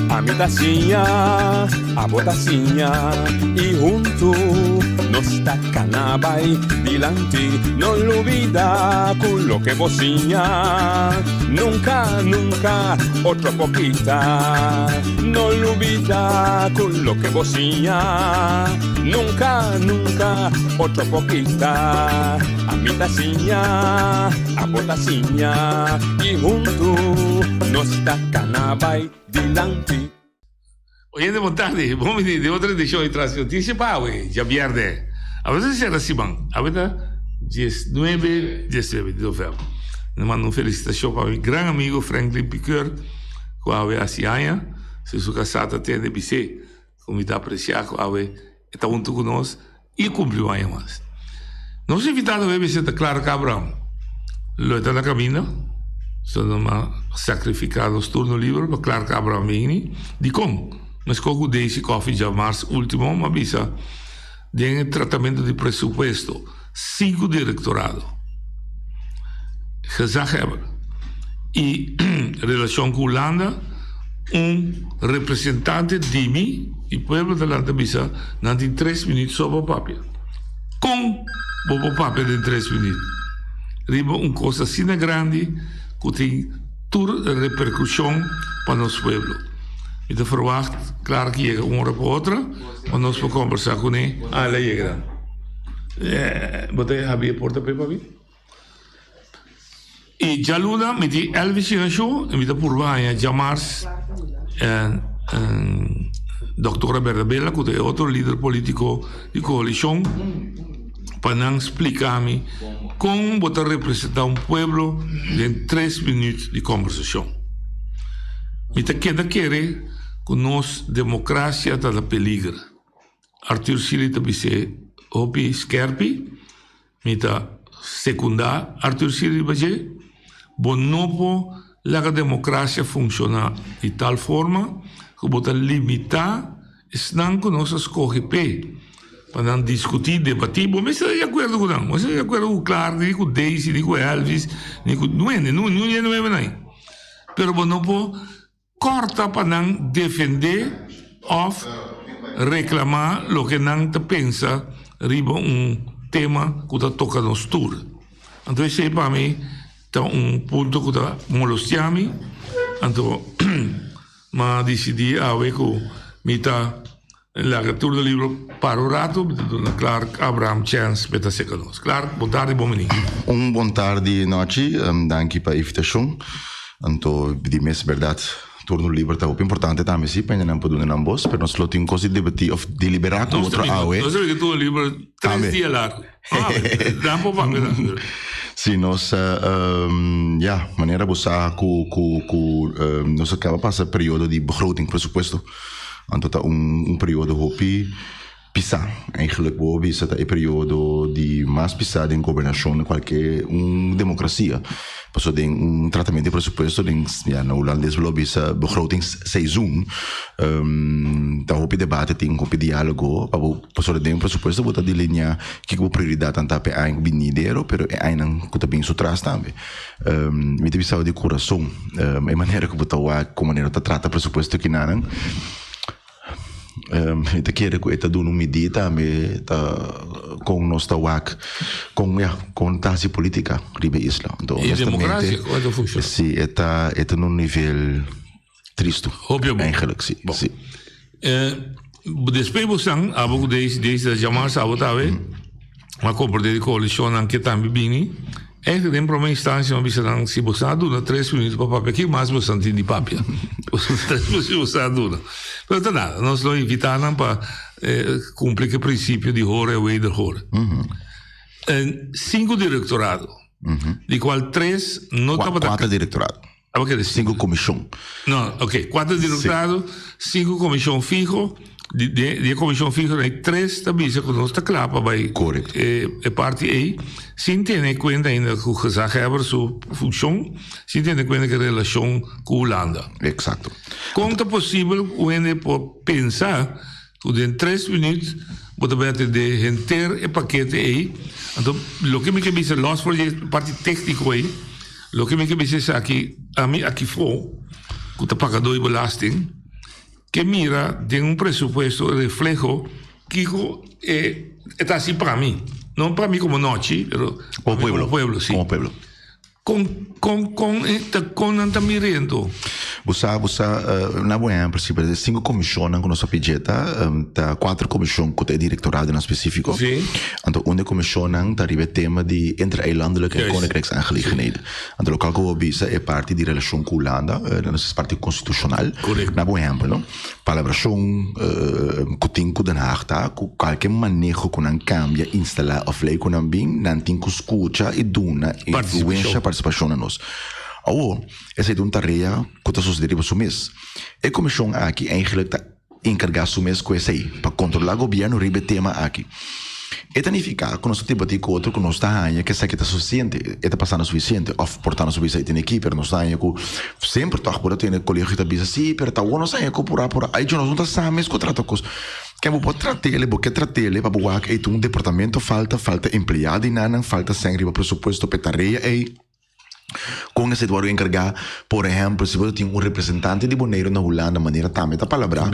Ami ta siña, abo ta siña y huntu nos ta cana bay dilanti. No lubida cu loke bo siña nunca, nunca otro por kita. No lubida cu loke bo siña nunca, nunca otro por kita. Ami ta siña, abo ta siña y huntu nos ta cana bay dilanti. Oyente bon tardi, bon bini den otro edicion di Tras di Noticia pa awe, djabierde. Awe ta cera siman, awe ta diesnuebe, diesnuebe di november. Mi ta manda un felicitacion pa mi gran amigo Franklin Piqueur cu awe haci aña, si su casá ta tende bis'é cu mi ta aprecia cu awe e ta hunto cu nos. I kumpli un aña mas. Nos invitado awe mester ta Clark Abraham. Lo e ta na kaminda. So nos a sakrifiká nos turno liber pa Clark Abraham bini. Dikon? Meskos ku Daisy Coffie djamars último a bisa den e tratamentu di presupuesto, sinku direktorado, gezaghebber i relashon ku Hulanda, un representante di mi i pueblo ta lanta bisa nan tin tres minuut so pa papia. Kon bo por papia den tres minuut riba un kos asina grandi ku tin tur reperkushon pa nos pueblo? Mi ta ferwagt Clark yega un ora pa otra pa nos por kombersá kuné. Ah, el a yega dan. Bo ta habri e porta p'e papi? I djaluna mi tin Elvis Shinashu i mi ta purba haña djamars Doktora Berdabela ku ta e otro lider politiko di koalishon pa nan splika mi kon bo ta representa un pueblo den tres minüt di kombersashon. Mi ta keda kere ku nos demokrasia ta na peliger. Arthur Sealy ta bis'é hopi skerpi. Mi ta sekundá Arthur Sealy riba dje. Bo no por laga demokrasia funshoná di tal forma ku bo ta limitá esnan ku nos a skohe p'e pa nan diskutí, debatí. Bo mester ta di akuerdo ku nan. Bo mester ta di akuerdo ku Clark, ni ku Daisy, ni ku Elvis, ni ku nuende, niun hende nuebe nan. Pero bo no por. Kòrta pa nan defendé òf reklamá loke nan ta pensa riba un tema ku ta toka nos tur. Anto esei pa mi ta un punto ku ta molostiá mi. Anto m'a disidí awe ku mi ta Laga tur de libro para un rato, mi ta duna Clark Abraham chèns p'e ta seka nos. Clark, bon tardi, bon bini. Un bon tardi nochi, danki pa invitashon. Anto di mes bèrdat turno liber ta hopi importante tambe si pa nan por duna nan bos, pero nos lo tin kos di debatí òf deliberá ku otro awe. Nos ta bin turno liber tres dia largu. Si nos ya manera bo sa ku ku ku nos a kaba pasa periodo di begroting presupuesto anto ta un periodo hopi pisa eigenlijk bo bisa ta e periodo di mas pisa den gobernashon den kualke un demokrasia pasobra den un tratamentu di presupuesto den ya na hulandes bo lo bisa begrotingsseizoen ta hopi debate tin hopi dialogo pa bo Pasobra den un presupuesto bo ta delineá kiko bo prioridatnan ta pa e aña ku binidero, pero e añanan ku ta bin su tras tambe. Mi ta bisa bo di kurason, e manera ku bo ta wak ku manera bo ta trata presupuesto kinanan, mi ta kere ku e ta duna un midí tambe ta kon nos ta wak kon ya kon ta hasi polítika riba e isla. Anto E honestamente demokrasia kon e ta funshoná? si e ta e ta na un nivel. Tristu. Hopi bon. Eigenlijk si. Bon. Si. Eh, despues bo san, abo ku Daisy, Daisy ta jamar sa abo tawe, ma komprende di koalishonnan ke tambe bini. Eigenlijk den prome instansia mi a bisa nan, si boso a duna tres minuut pa papia, ki mas boso tin di papia? Tres minuut boso a duna. Pero ta nada, nos lo invita nan pa eh, kumpli ku e prinsipio di hoor en wederhoor. En sinku direktorado, di kual tres no tabata. Kuater direktorado. Abo kere Sinku komishon. No, ok. Kuater direktorado, sinku komishon fiho. Di, di, di e komishon fiho ei tres ta bisa ku nos ta kla pa bai Korekto. e, e parti ei, sin tene kuenta ainda ku gezaghebber su funshon, sin tene kuenta ku e relashon ku Hulanda. Eksakto. Kon ta posibel ku hende por pensa ku den tres minüt bo ta bai atendé henter e pakete ei? Anto loke mi ke bisa, lòs for di e parti tékniko ei. Loke mi ke bisa esaki, ami aki fo, ku ta pagadó di belasting, ke mira den un presupuesto refleho kiko e e ta hasi pa mi. No pa mi komo nochi, pero Komo pueblo. Komo pueblo, si. Komo pueblo. Kon kon kon e ta kon nan ta mirendo? Bo sa, bo sa, na bo ehempel, si e sinku komishonnan ku nos a pidje ta, ta kuater komishon ku ta e direktoradonan spesífiko. Si. Anto un di e komishonnan ta riba e tema di intereilandelijke en koninkrijksaangelegenheden. Anto lokal ku bo bisa e parti di relashon ku Hulanda, nos parti konstitushonal. Korekto. Na bo ehempel, no? Palabrashon ku tin ku Den Haag ta ku kualke maneho ku nan kambia, instalá òf lei ku nan bin, nan tin ku skucha i duna influensha, partisipashon na nos. Awor, esei ta un tarea ku ta sosodé riba su mes. E komishon aki eigenlik ta enkargá su mes ku esei, pa kontrolá gobièrnu riba e tema aki. E ta nifiká ku nos ta debatí ku otro ku nos ta haña ku esaki ta sufisiente, e ta pasando sufisiente òf por ta nos a bisa e tene aki, pero nos ta haña ku semper tòg por a tene kolegio ta bisa sí, pero ta awor nos haña ku purá purá. Ai djo nos no ta sa mes ku trata kos. Ke bo por trat'el, bo ke trat'el pa bo wak ei ta un departamento falta, falta empleado di nan, falta sèn riba presupuesto pa e tarea ei. Kon esei ta wòrdu enkargá? Por ehèmpel, si bo ta tin un representante di Boneiru na Hulanda, manera tambe ta palabrá,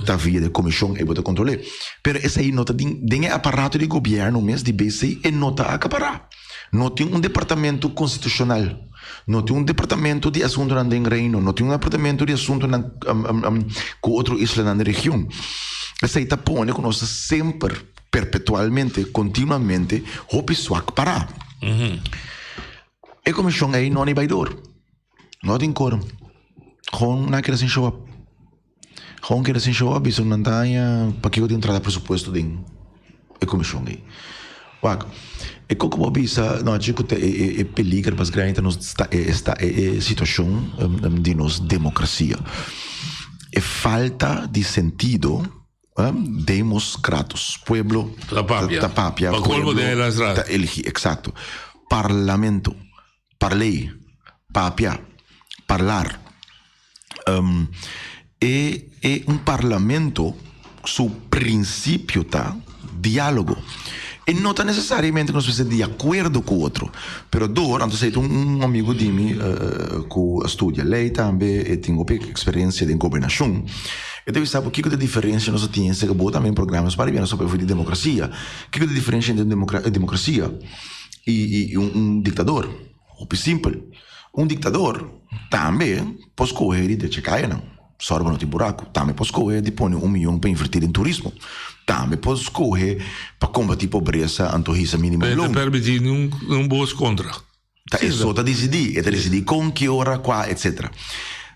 ta via di e komishon ei bo ta kontrol'é. Pero esei no ta den den e aparato di gobièrnu mes di BC, e no ta akapará. No tin un departamento konstitushonal, no tin un departamento di asuntunan den Reino, no tin un departamento di asuntunan ku otro islanan den region. Esei ta pone ku nos ta semper, perpetualmente, kontinuamente hopi swak pará. E komishon ei no ni bai dor. No tin korum. Gewoon nan keda sin show up. Gewoon keda sin show up bisa nan ta haña pakiko tin trata presupuesto den e komishon ei. Wak, e koko bo bisa nochi ku ta e e peliger mas grandi ta nos ta e esta e e situashon di nos demokrasia. E falta di sentido. Demos kratos, pueblo Ta papia. ta papia, Pa colmo pueblo de las ta eligi, exacto. Parlamento, parley, papia, parlar. E e un parlamento su principio ta dialogo. E no ta necesariamente cu nos mester di acuerdo cu otro, pero door, anto esey ta un amigo di mi cu a studia ley tambe, e tin hopi experiencia den gobernacion, e ta bisa bo kico ta e diferencia nos a tin esey bo tambe programa nos para nos a papia di democracia, kico ta e diferencia entre un democracia y un dictador? Hopi simpel, un dictador tambe por scoge di drecha cayanan. Sòru pa no tin buraku. Tambe por skohe di pone un miyon pa invertí den turismo. Tambe por skohe pa kombatí pobresa anto hisa minimum E ta loon. permití niun bos kontra. Ta e so ta disidí. E ta disidí kon, ki ora, kua, etsetera.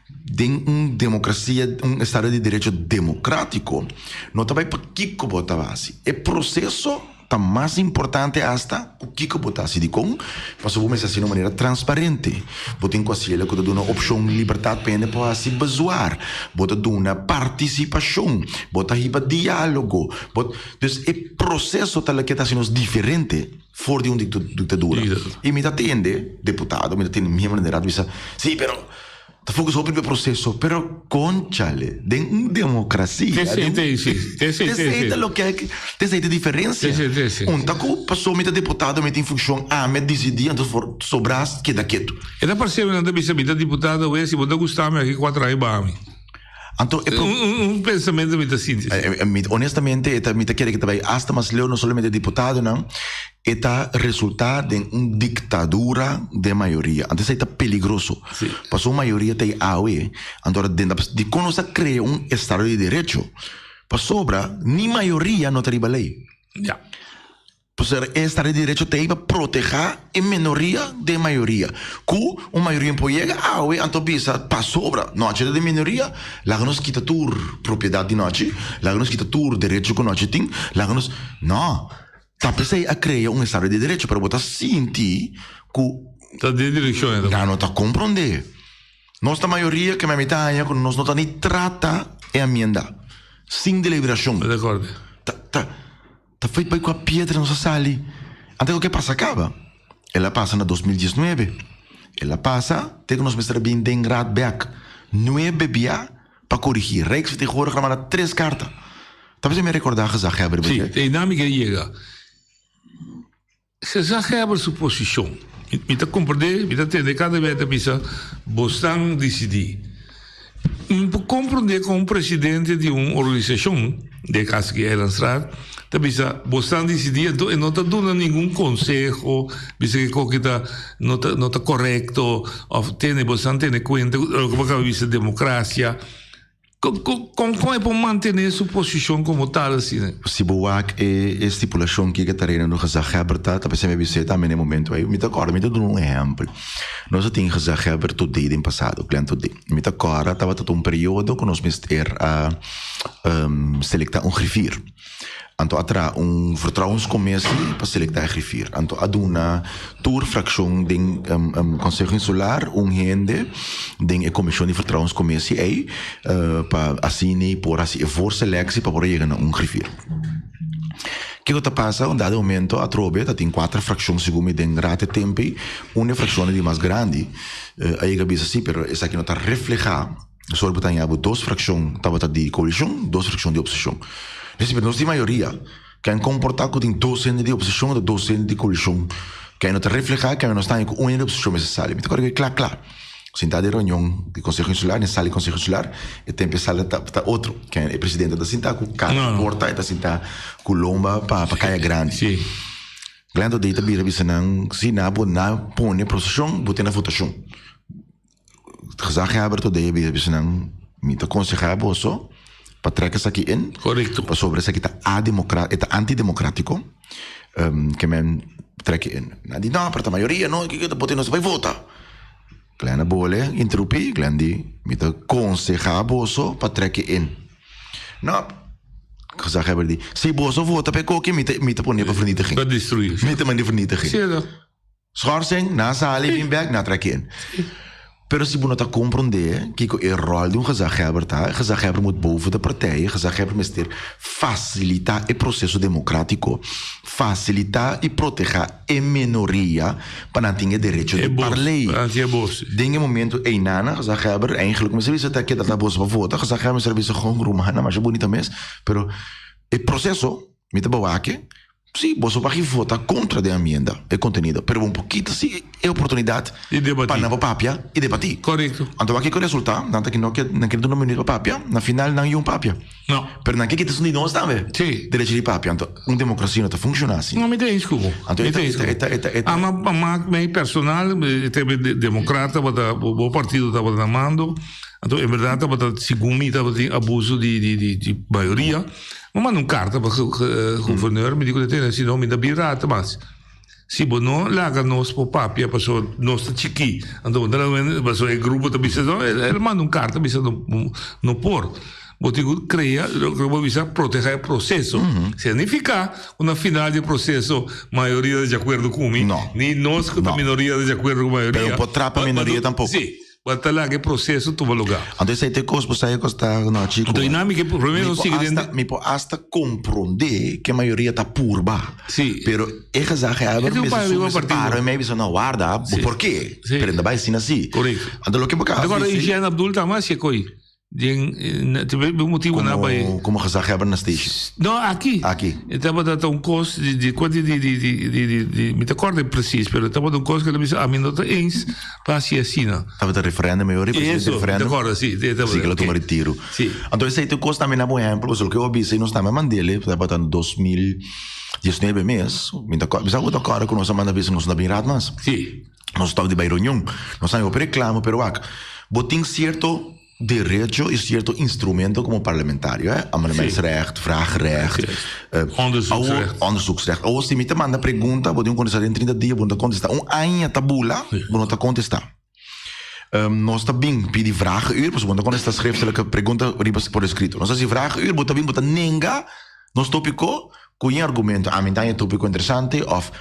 Den un demokrasia, un estado di derecho demokratiko, no ta bai pa kiko bo ta hasi. E proseso. Ta mas importante asta ku kiko bo ta hasi. Dikon? Pasobra bo mester hasi na un manera transparente. Bo tin ku hasiel ku ta duna opshon libertat pa hende por hasi bezwaar. Bo ta duna partisipashon. Bo ta hiba diálogo. Bo, dus e proseso ta loke ta hasi nos diferente for di un diktadura. I mi ta tende deputado, mi ta tende miembronan den Raad bisa, sí, pero. Ta focus hopi riba e proceso, pero conchale, den un democracia, Te den si, te si, te si, Esey ta loke ke, esey ta e diferencia. Te si, te si. Un ta cu paso mi ta diputado, mi tin funcion, ami a dicidi, anto for sobra keda ketu. E ta parce mi nan ta bisa mi ta diputado awe, si bo ta gusta mi aki cuatro aña baha mi. Anto e pro. Un pensamento mi ta sinti si. Mi honestamente e ta mi ta kere ke ta bai asta mas leu no solamente diputadonan e ta resulta den un dictadura den mayoria anto esei ta peligroso Si. pasobra un mayoria ta ei awe anto ora den dikon nos a krea un estado di derecho pasobra ni mayoria no ta riba lei. Ya. Pasobra e estado di derecho ta ei pa protehá e minoria den mayoria. Ku un mayoria por yega awe anto bisa pasobra nochi ta den minoria, laga nos kita tur propiedat di nochi, laga nos kita tur derecho ku nochi tin, laga nos. No, ta p'esei a krea un estado di derecho, pero bo ta sinti ku. Ta den direkshon e ta. Nan no ta komprondé. Nos ta mayoria ke mami ta haña ku nos no ta ni trata e amienda sin deliberashon. Ta dekorde. Ta, ta. Ta fai bai ku a piedra nos a sali. Antes ku ke pasa kaba. El a pasa na 2019. El a pasa te ku nos mester a bin den raad bek nuebe bia pa korigí. Rijksvertegenwoordiger a manda tres karta. Ta bisa mi a rekordá gezaghebber riba Sí, dje. einan mi ke yega. Gezaghebber su posishon. Mi ta komprendé, mi ta tende kada bes ta bisa bosnan disidí. Mi por komprendé kon un presidente di un organisashon, den e kaso aki Eilandstraat, ta bisa bosnan disidí anto e no ta duna ningun konseho, bisa ke koki ta no ta no ta korekto òf tene bosnan tene kuenta ku loke bo kaba bisa demokrasia. Kon kon e por mantené su posishon komo tal asina? Si bo wak e e stipulashon kiko ta reina no gezaghebber ta, ta p'esei mi a bis'é tambe na e momento ei. Mi ta kòrda, mi ta duna un ehèmpel. Nos a tin gezaghebber Todé den pasado, Glenn Todé. Mi ta kòrda tabata ta un periodo ku nos mester a selektá un griffier. Anto a traha un vertrouwenscommissie pa selecta e griffier. Anto a duna tur fraccion den Conseho Insular un hende den e comision di vertrouwenscommissie ey pa asina por haci e voorselectie pa por a yega na un griffier. Kico ta pasa? Un dado momento atrobe ta tin cuater fraccion segun mi den Raad e tempo ey. Un di e fraccionnan di mas grandi a yega a bisa si pero esaki no ta refleha. Sor bo ta haña bo dos frakshon tabata di koalishon, dos frakshon di oposishon. Nos di, nos di mayoria. Ken komportá ku tin dos hende di oposishon anto dos hende di koalishon? Ken no ta reflehá ken nos ta haña ku un hende di oposishon mester sali? Mi ta kòrda ku e kla kla. Sintá den reunion di Konseho Insular, den sala di Konseho Insular, e tempu e sala ta ta otro. Ken e presidente ta sintá ku kara porta, e ta sintá ku lomba pa pa kaya grandi. Glenda O'Day ta bira bisa nan, si na bo na pone proseshon, bo tin na votashon. Gezaghebber tot deye bisa bisa nan, mi ta konsehá boso pa trek esaki in. Korekto. Pasobra esaki ta ademokra, e ta antidemokratiko, ke men trek e in. Nan di, no, pero ta mayoria, no, kiko ta poti nos ta bai vota. Glenn a bole interupí, Glenn di, mi ta konsehá boso pa trek e in. No, gezaghebber di, si boso vota pa e koki, mi ta, mi ta pone pa vernietiging. Pa destruí. Mi ta manda vernietiging. Sierto. Schorsing, nan sali bin bek, nan trek in. Pero si bo no ta comprende kiko e rol di un gezaghebber ta, e gezaghebber moet boven de partijen, gezaghebber mester facilita e proceso democratico, facilita y proteha e minoria pa nan tin e derecho di parley. Den e momento eynan, gezaghebber eigenlijk mester bisa ta keda ta boso pa vota, gezaghebber mester bisa gewoon rumannan masha bunita mes, pero e proceso mi ta bawake. Sí, boso por vota kontra den amienda, e kontenido, pero bo por kita sí e oportunidat Di debatí. pa nan por papia i debatí. Korekto. Anto wak kiko resultá, nan ta no ke, nan ke duna minuut pa papia, na final nan yun papia. No. Pero nan ke kita esun di nos tambe. Sí. Derecho di papia. Anto un demokrasia no ta funshoná asina. No, mi ta eens ku bo. Anto Mi e ta ta, eens ku e ta, e ta, e ta. Ama, ama mi personal, e ta demokrata tabata, bo partido tabata na mando, anto en berdat tabata, segun mi tabatin abuso di, di, di, di mayoria. Mi manda un karta pa guverneur, mi di ku tene si no mi ta bin rata mas. Si bo no laga nos por papia pasobra nos ta chikí, anto bo ta laga pasobra e grupo ta bisa no, el a manda un karta bisa no no por. Bo tin ku krea loke bo bisa protehá e proseso. Signifiká ku na final di e proseso mayoria ta di akuerdo ku mi, ni nos ku ta minoria ta di akuerdo ku mayoria. Pero por trapa minoria tampoko. Si. Bo ta laga e proceso tuma lugar. Anto esei ta e kos, bo sa e kos ta no chico. Anto dinamica e problema no sigui den. Mi por hasta comprende ke mayoria ta purba. Si. Pero e gezaghebber mester su mester para e bisa no warda, bo por ke? Pero no ta bai asina si. Correcto. Anto loke bo ka hasi. Anto Hisham Abdul ta mas e koi. Den un motibu nan bai. Como gezaghebber na station? No, aki. Aki. E tabata ta un kos di di di di di di di mi ta kòrda presis pero tabata un kos ku el a bisa ami no ta eens pa hasi asina. Tabata referendum e ora e presidente referendum. Mi ta kòrda si. Si ku el a tuma retiro. Si. Anto esei ta e kos tambe na bo ehèmpel pasobra loke bo a bisa i nos tambe a mand'el tabata na 2019 mes mi ta kòrda mi sa ku bo ta kòrda ku nos a manda bisa nos no ta bin raad mas. Si. Nos stòp di bai reunion. Nos a hopi reklamo pero wak bo tin sierto derecho y cierto instrumento como parlamentario, eh? Amendementsrecht, vraagrecht, Onderzoeksrecht. Onderzoeksrecht. Awor si mi ta manda pregunta, bo tin ku kontestá den 30 dia, bo no ta kontestá. Un aña ta bula, bo no ta kontestá. Nos ta bin pidi vragenuur, pasobra bo no ta kontestá schriftelijke pregunta riba por eskrito. Nos ta hasi vragenuur, bo ta bin, bo ta nenga nos tópiko ku yen argumento. Ami ta haña e tópiko interesante òf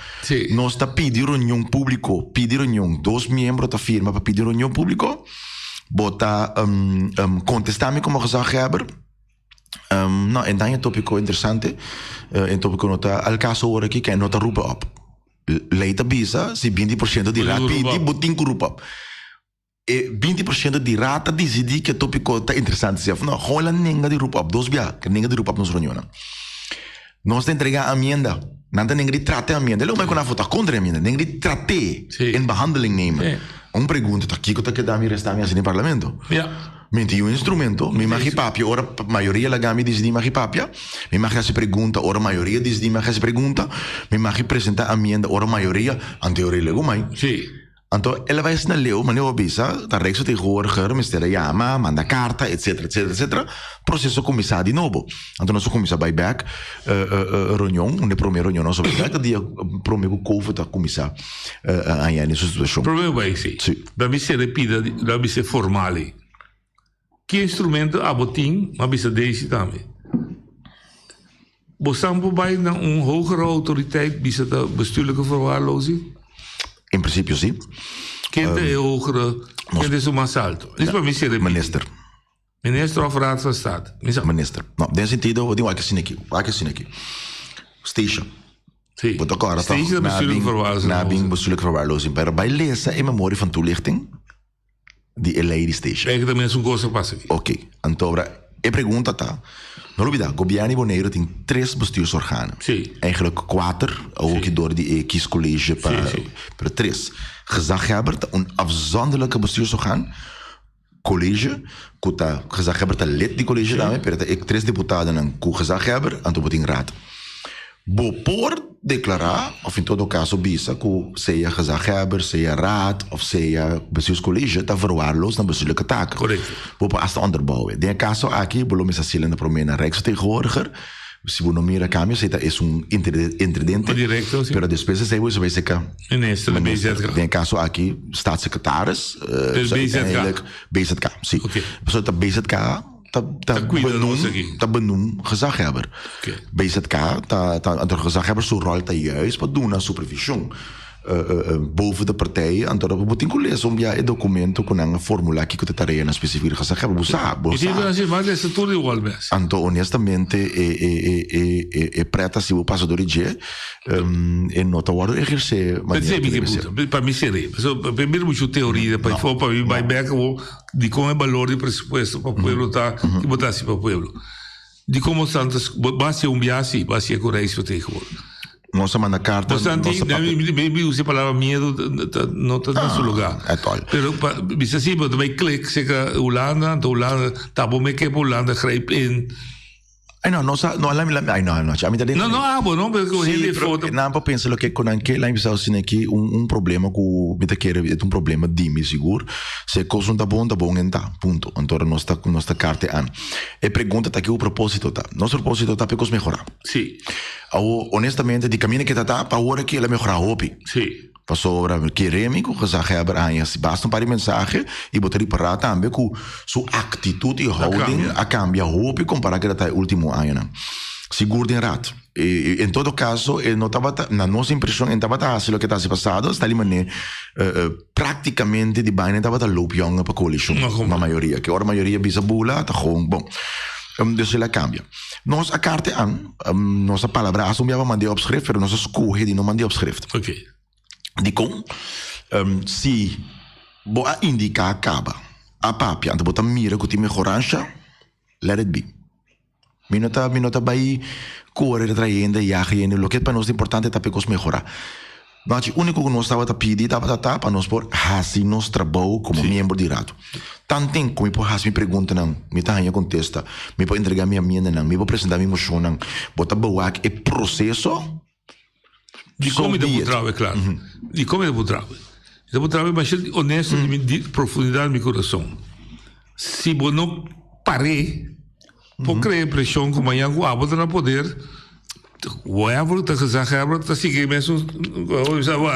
nos ta pidi reunion públiko, pidi reunion, dos miembro ta firma pa pidi reunion públiko. Bo ta kontestá mi komo gezaghebber, no, e ta haña e tópiko interesante, e tópiko no ta al kaso ora aki, ke no ta rupa òp. Lei ta bisa si 20 por siento di raad pidi, bo tin ku rupa òp. E 20 por siento di raad ta disidí ke tópiko ta interesante si òf no. Gewoon el a nenga di rupa òp dos bia, ke nenga di rupa òp nos reunionnan. Nos ta entregá amienda. Nan ta nenga di trata e amienda. Lo mai ku nan vota kontra e amienda. Nenga di trat'é in behandeling nemen. Un pregunta ta kiko ta keda mi resta mi hasi den parlamento? Mi tin un instrumento, mi mag papia ora mayoria laga mi disidí mag papia, mi mag hasi pregunta ora mayoria disidí mag hasi pregunta, mi mag presenta amienda ora mayoria, anto e ora e legu mai. Anto el a bai asina leu, manera bo a bisa, ta Rijksvertegenwoordiger mester a yama, manda karta, etcetera, etcetera, etcetera. Proseso a kuminsá di nobo. Anto nos a kuminsá bai bèk reunion, un di e promé reunion nos a bai bèk ta dia promé ku covid a kuminsá haña den su situashon. Promé bai si. Si. Da mi ser e pida, da mi ser formal ei. Ki instrumento abo tin? M'a bisa Daisy tambe. Bo san por bai na un hogere autoriteit bisa ta bestuurlijke verwaarlozing? In principio si. Ken ta e hogere, ken ta esun mas alto? Dis pa mi ser e Minister. Minister of Raad van State? Mi sa. Minister. No, den sentido, bo tin wak asina aki, wak asina aki. Station. Si. Bo ta kòrda toch? Station ta bestuurlijke verwaarlozing. Na bin bestuurlijke verwaarlozing. Pero bai lesa e memoria van toelichting. di e ley di station. Kijk también esun cosa pasa aki. Ok, anto ora e pregunta ta, no lubida, gobierno di Boneiru tin tres bestuursorganen. Sí. Eigenlijk kuater, awor ki door di e kiescollege pa, Sí, sí. pero tres. Gezaghebber ta un afzonderlijke bestuursorgaan, college, ku ta, gezaghebber ta lid di college tambe, pero ta e tres diputadonan ku gezaghebber, anto bo tin raad. Bo por deklará, òf en todo kaso bisa, ku sea gezaghebber, sea raad òf sea bestuurscollege ta verwaarloos na bestuurlijke taken. Korekto. Bo por asta onderbouwen. Den e kaso aki bo lo mester hasiel na promé na Rijksvertegenwoordiger. Si bo no mira kambio esei ta esun intendente. Direkto, si. Pero despues esei bo esei seka Minister di BZK. Den e kaso aki staatssecretaris. Dus BZK. BZK, si. Oké. Pasobra ta BZK. Ta ta benoem ta benoem gezaghebber. BZK ta ta anto gezaghebber su rol ta juist pa duna supervision boven de partijen anto bo tin ku lesa un bia e documento ku nan a formula kiko ta tareanan specifico di gezaghebber bo sa bo sa. Anto honestamente e e e e e pret asi bo pasa dor di dje e no ta wordo eherce manera ku debe ser. Pa mi seri pasobra mi muchu teoria pa mi bai bek awor. Di kon e balor di presupuesto pa pueblo ta ki bo ta hasi pa pueblo. Di kon bo ta bo hasi un biaha si, bo hasi e ku Rijksvertegenwoordiger. Nos a manda karta, nos a papia. Mi usa e palabra miedo no ta na su lugar. At all. Pero pa bisa si bo ta bai klik serka Hulanda, anto Hulanda ta bo meke pa Hulanda grijp in. Ay no, no sa, no, lami, lami, ay no, no, ami ta den. No, no abo, no, pero ku Sí, hende pero foto. nan por pensa loke ku nan ke, lami bisa asina aki un un problema ku mi ta kere e ta un problema di mi sigur. Si e kos no ta bon, ta bon en ta, punto. Anto ora nos ta nos ta karte an. E pregunta ta kiko proposito ta. Nos proposito ta pa e kos mehorá. Sí. Awor, honestamente, di kaminda ke ta ta, pa awor aki el a mehorá hopi. Sí. Pasobra mi kere mi ku gezaghebber haña si basta un par di mensahe i bo ta ripará tambe ku su aktitut i houding a kambia hopi kompará ku e ta e último añanan. Sigur den rat. I en todo kaso e no tabata, na nos impreshon, e no tabata hasi loke e ta hasi pasado, sta li manera práktikamente di baina e tabata loop yònge pa koalishon, ma mayoria. Ke ora mayoria bisa bula ta gewoon bon. Dus el a kambia. Nos a karte an, nos a palabrá hasta un bia pa mand'é op schrift, pero nos a skohe di no mand'é op schrift. Dikon? Si bo a indiká kaba, a papia, anto bo ta mira ku tin mehoransha, let it be. Mi no ta, mi no ta bai kore detrás hende, yaga hende. Loke pa nos ta importante ta pa e kos mehorá. Nochi úniko ku nos tabata pidi tabata ta pa nos por hasi nos trabou komo miembro di rato. Tanten ku mi por hasi mi preguntanan, mi ta haña kontesta, mi por entregá mi amiendanan, mi por presentá mi moshonnan, bo ta bewak e proseso? Di So kon mi ta be it. puntra awe, klaro. Di kon mi ta puntra awe? Mi ta puntra awe masha honesto di mi di profundidat di mi kurason. Si bo no par'é, por krea impreshon ku mañan ku abo ta na poder, Whoever ta gezaghebber ta sigui e mesun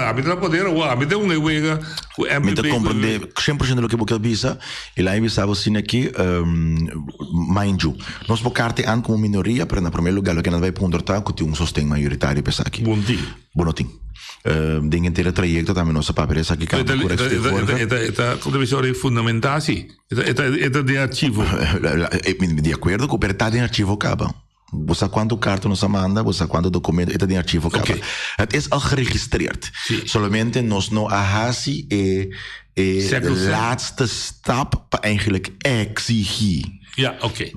ami ta na poder awor ami ta hunga e wega ku MPP. Mi ta komprende 100% loke bo kier bisa i laga mi bisa bo asina aki mind you nos por karti an komo minoria pero na prome lugar loke nan ta bai puntra ta ku tin un sosten mayoritario pa esaki. Bon tin. Bo no tin. Den henter e trayekto tambe nos a papia di esaki kaba ku Rex Tegenwoordig. E ta komo ta bisa ora e fundamenta si e ta den archivo. Di akuerdo ku pero e ta den archivo kaba. Bo sa cuanto carta nos a manda, bo sa cuanto documento, e ta den archivo caba. Oké. Het is al geregistreerd. Sí. Solamente nos no a haci e, e Second step. laatste stap pa eigenlijk exigi. Ja, oké.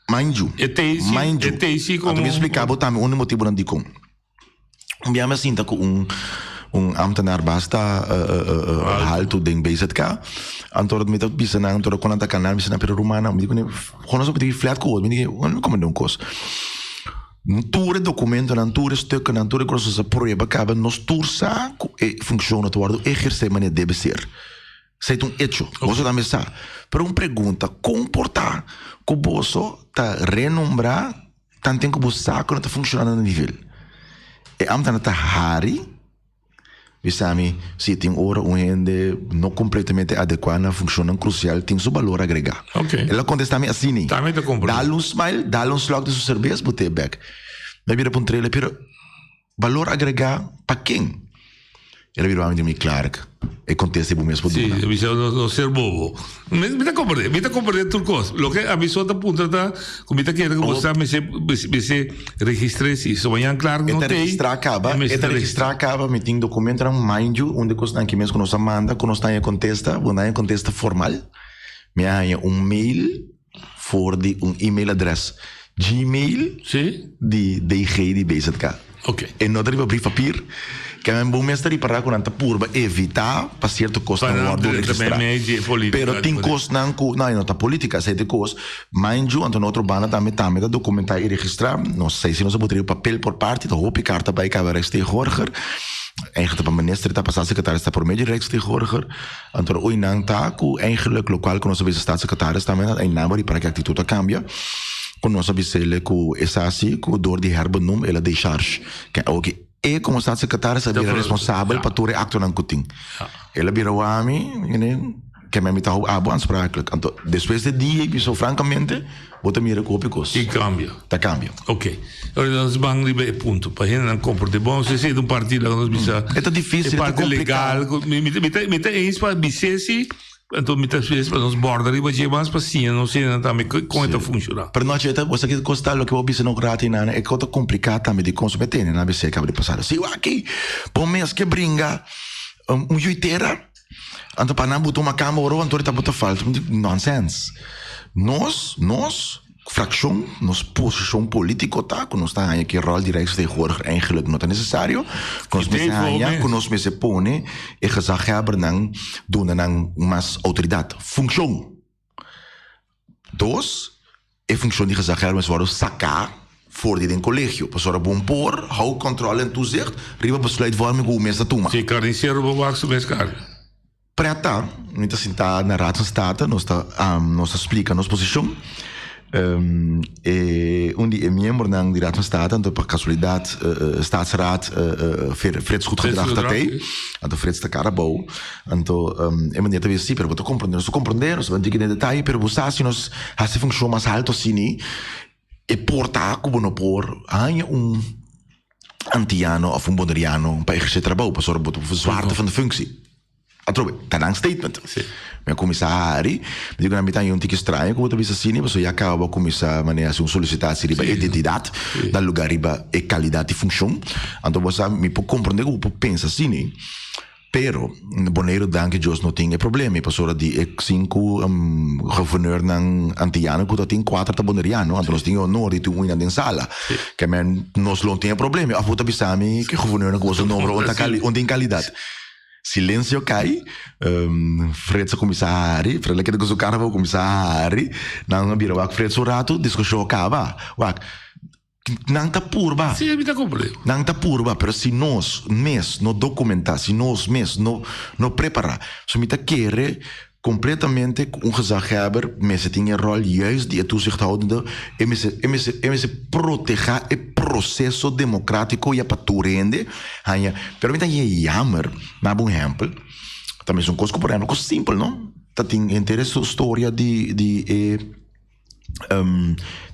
Mind you. E tei si- mind you. e tei si Anto mi como- explica bo tambe un di motibonan dicon. Un bia mi a sinta ku un un ambtenaar basta haltu den BZK. Anto mi ta bisa nan, anto kon nan ta kana, mi bisa nan, pero rumannan, mi di kuné, kon nos a pidi flat ku otro? Mi di, mi komprende un kos. Tur e dokumentonan, tur e stukkennan, tur e kos nos a prueba kaba, nos tur sa ku e funkshon no ta wòrdu ehersé manera debe ser. Esei ta un echo, boso tambe sa. Pero un pregunta, kon por ta ku boso ta renombrá tanten ku bo sa ku no ta funshoná na nivel? E ambtenaar ta hari, bisa mi, si tin ora un hende no kompletamente adekuá na funshonnan krusial tin su balor agregá. El a kontestá mi asini, dal un smile, dal un slòk di su serbes, bo te bèk. Mi a bira puntr'el, pero Balor agregá pa ken? El a bira mami di mi, Clark, e kontesta bo mes por Sí, duna. mi bisa no, no ser bobo. Mi, mi ta komprendé, mi ta komprendé tur kos. Loke a mi so ta puntra ta ku mi ta kere ku bo sa mester mester registr'é si. So mañan Clark E no ta t'ei, registrá kaba, e e mester ta ta registrá. registrá kaba, mi tin dokumentonan, mind you, un di kosnan ki mes ku nos a manda ku nos ta haña kontesta, bo no haña kontesta formal. Mi a haña un mail for di un email adres Gmail Sí. di DG di BZK. Ok. E no ta riba brief papier, ke men bo mes ta ripará ku nan ta purba evitá pa sierto Pa kosnan nan wòrdu drenta registrá. meimei di e polítika, Pero tin di polítika. kosnan ku, no, e no ta polítika, esei ta e kos. Mind you, anto na otro banda tambe tambe ta dokumentá i registrá. No sei si nos a por riba papel por parti, ta hopi karta bai kaba Rijksvertegenwoordiger. Eigenlijk ta pa minister ta pa staatssecretaris ta por medio di Rijksvertegenwoordiger. Anto oy nan ta ku eigenlijk lokual ku nos a bisa staatssecretaris tambe ta einan bo ripara ku e aktitut a kambia ku nos a bis'ele ku esasi ku dor di herbenoem el a decharge ke awoki e komo staatssecretaris a bira responsabel pa tur e aktonan ku tin el a bira wami ke mi ta hou abo aansprakelijk anto despues di dia mi frankamente Bo ta mira ku hopi kos. I kambia. Ta kambia. Ok. Ora nos ban riba e punto pa hendenan komprende. Bon, si esei ta un parti laga nos bisa. E ta difisil, E e ta parti kompliká. legal. ku Mi, mi, mi ta, mi ta eens pa bis'é si, anto mi ta eens pa nos borda riba dje mas pa siña nos hendenan tambe kon e ta funshoná. Pero nochi e ta, bo sa ki kos ta loke bo bisa no grati nan, e kos ta kompliká tambe di kon su mete nan bis'é kaba di pasado. Si wak-ki, bo mes ke bringa un yuitera. Anto pa nan buta un makamba oro anto ta buta falta. Nonsens. Nos, nos frakshon, nos posishon politiko ta ku nos ta haña ku e ròl di Rijksvertegenwoordiger eigenlijk no ta nesesario. Ku nos mester haña, ku nos mester pone e gezaghebbernan duna nan mas outoridat. Funkshon. Dos, e funkshon di gezaghebber mester wòrdu saká for di den kolegio, pasobra bon por hou kòntròl en toezicht riba besluitvorming ku bo mes ta tuma. Si karnisero bo wak su mes karni. Prèt ta, mi ta sintá na Raad van State, nos ta nos ta splika nos posishon. E un di e miembronan di Raad van State, anto pa kasualidat Staatsraad Frits Goedgedrag ta tei, anto Frits ta kara abou. Anto e manera ta bisa si, pero bo ta komprondé, nos ta komprondé, nos ta bai diki den detaye, pero bo sa si nos hasi funshon mas alto asini, e por ta ku bo no por haña un antiano òf un boneriano pa ehersé trabou, pasobra bo ta verzwaarte van de functie. Atrobe, ta nan statement. Mi a kuminsá hari, mi di ku nan mi ta haña un tiki straño ku bo ta bisa asini, pasobra ya kaba bo a kuminsá manera hasi un solisitasi riba identidat, na lugá riba e kalidat di funshon. Anto bo sa, mi por komprondé ku bo por pensa asini. Pero, Boneiru danki Dios no tin e problema i pasobra di e sinku governeurnan antiyano ku ta tin, kuater ta boneriano, anto nos tin e honor di tin un nan den sala. Ke men nos lo tin e problema. Òf bo ta bisa mi ke governeurnan ku boso nombra un ta un tin kalidat. Silensio kai, Frits a kuminsá hari, Frits a keda ku su kara pa kuminsá hari, nan a bira wak Frits un ratu, diskushon a kaba. Wak. Nan ta purba. Sí, mi ta comprende. Nan ta purba, pero si nos mes no documenta, si nos mes no no prepara, so mi ta kere completamente cu un gezaghebber mester tin e rol juist di e toezichthoudende, e mester e mester e mester proteha e proceso democratico ya pa tur hende haña. Pero mi ta haña jammer, na bo un ehempel, ta mesun cos cu por ehempel, cos simpel no, ta tin henter e storia di di e.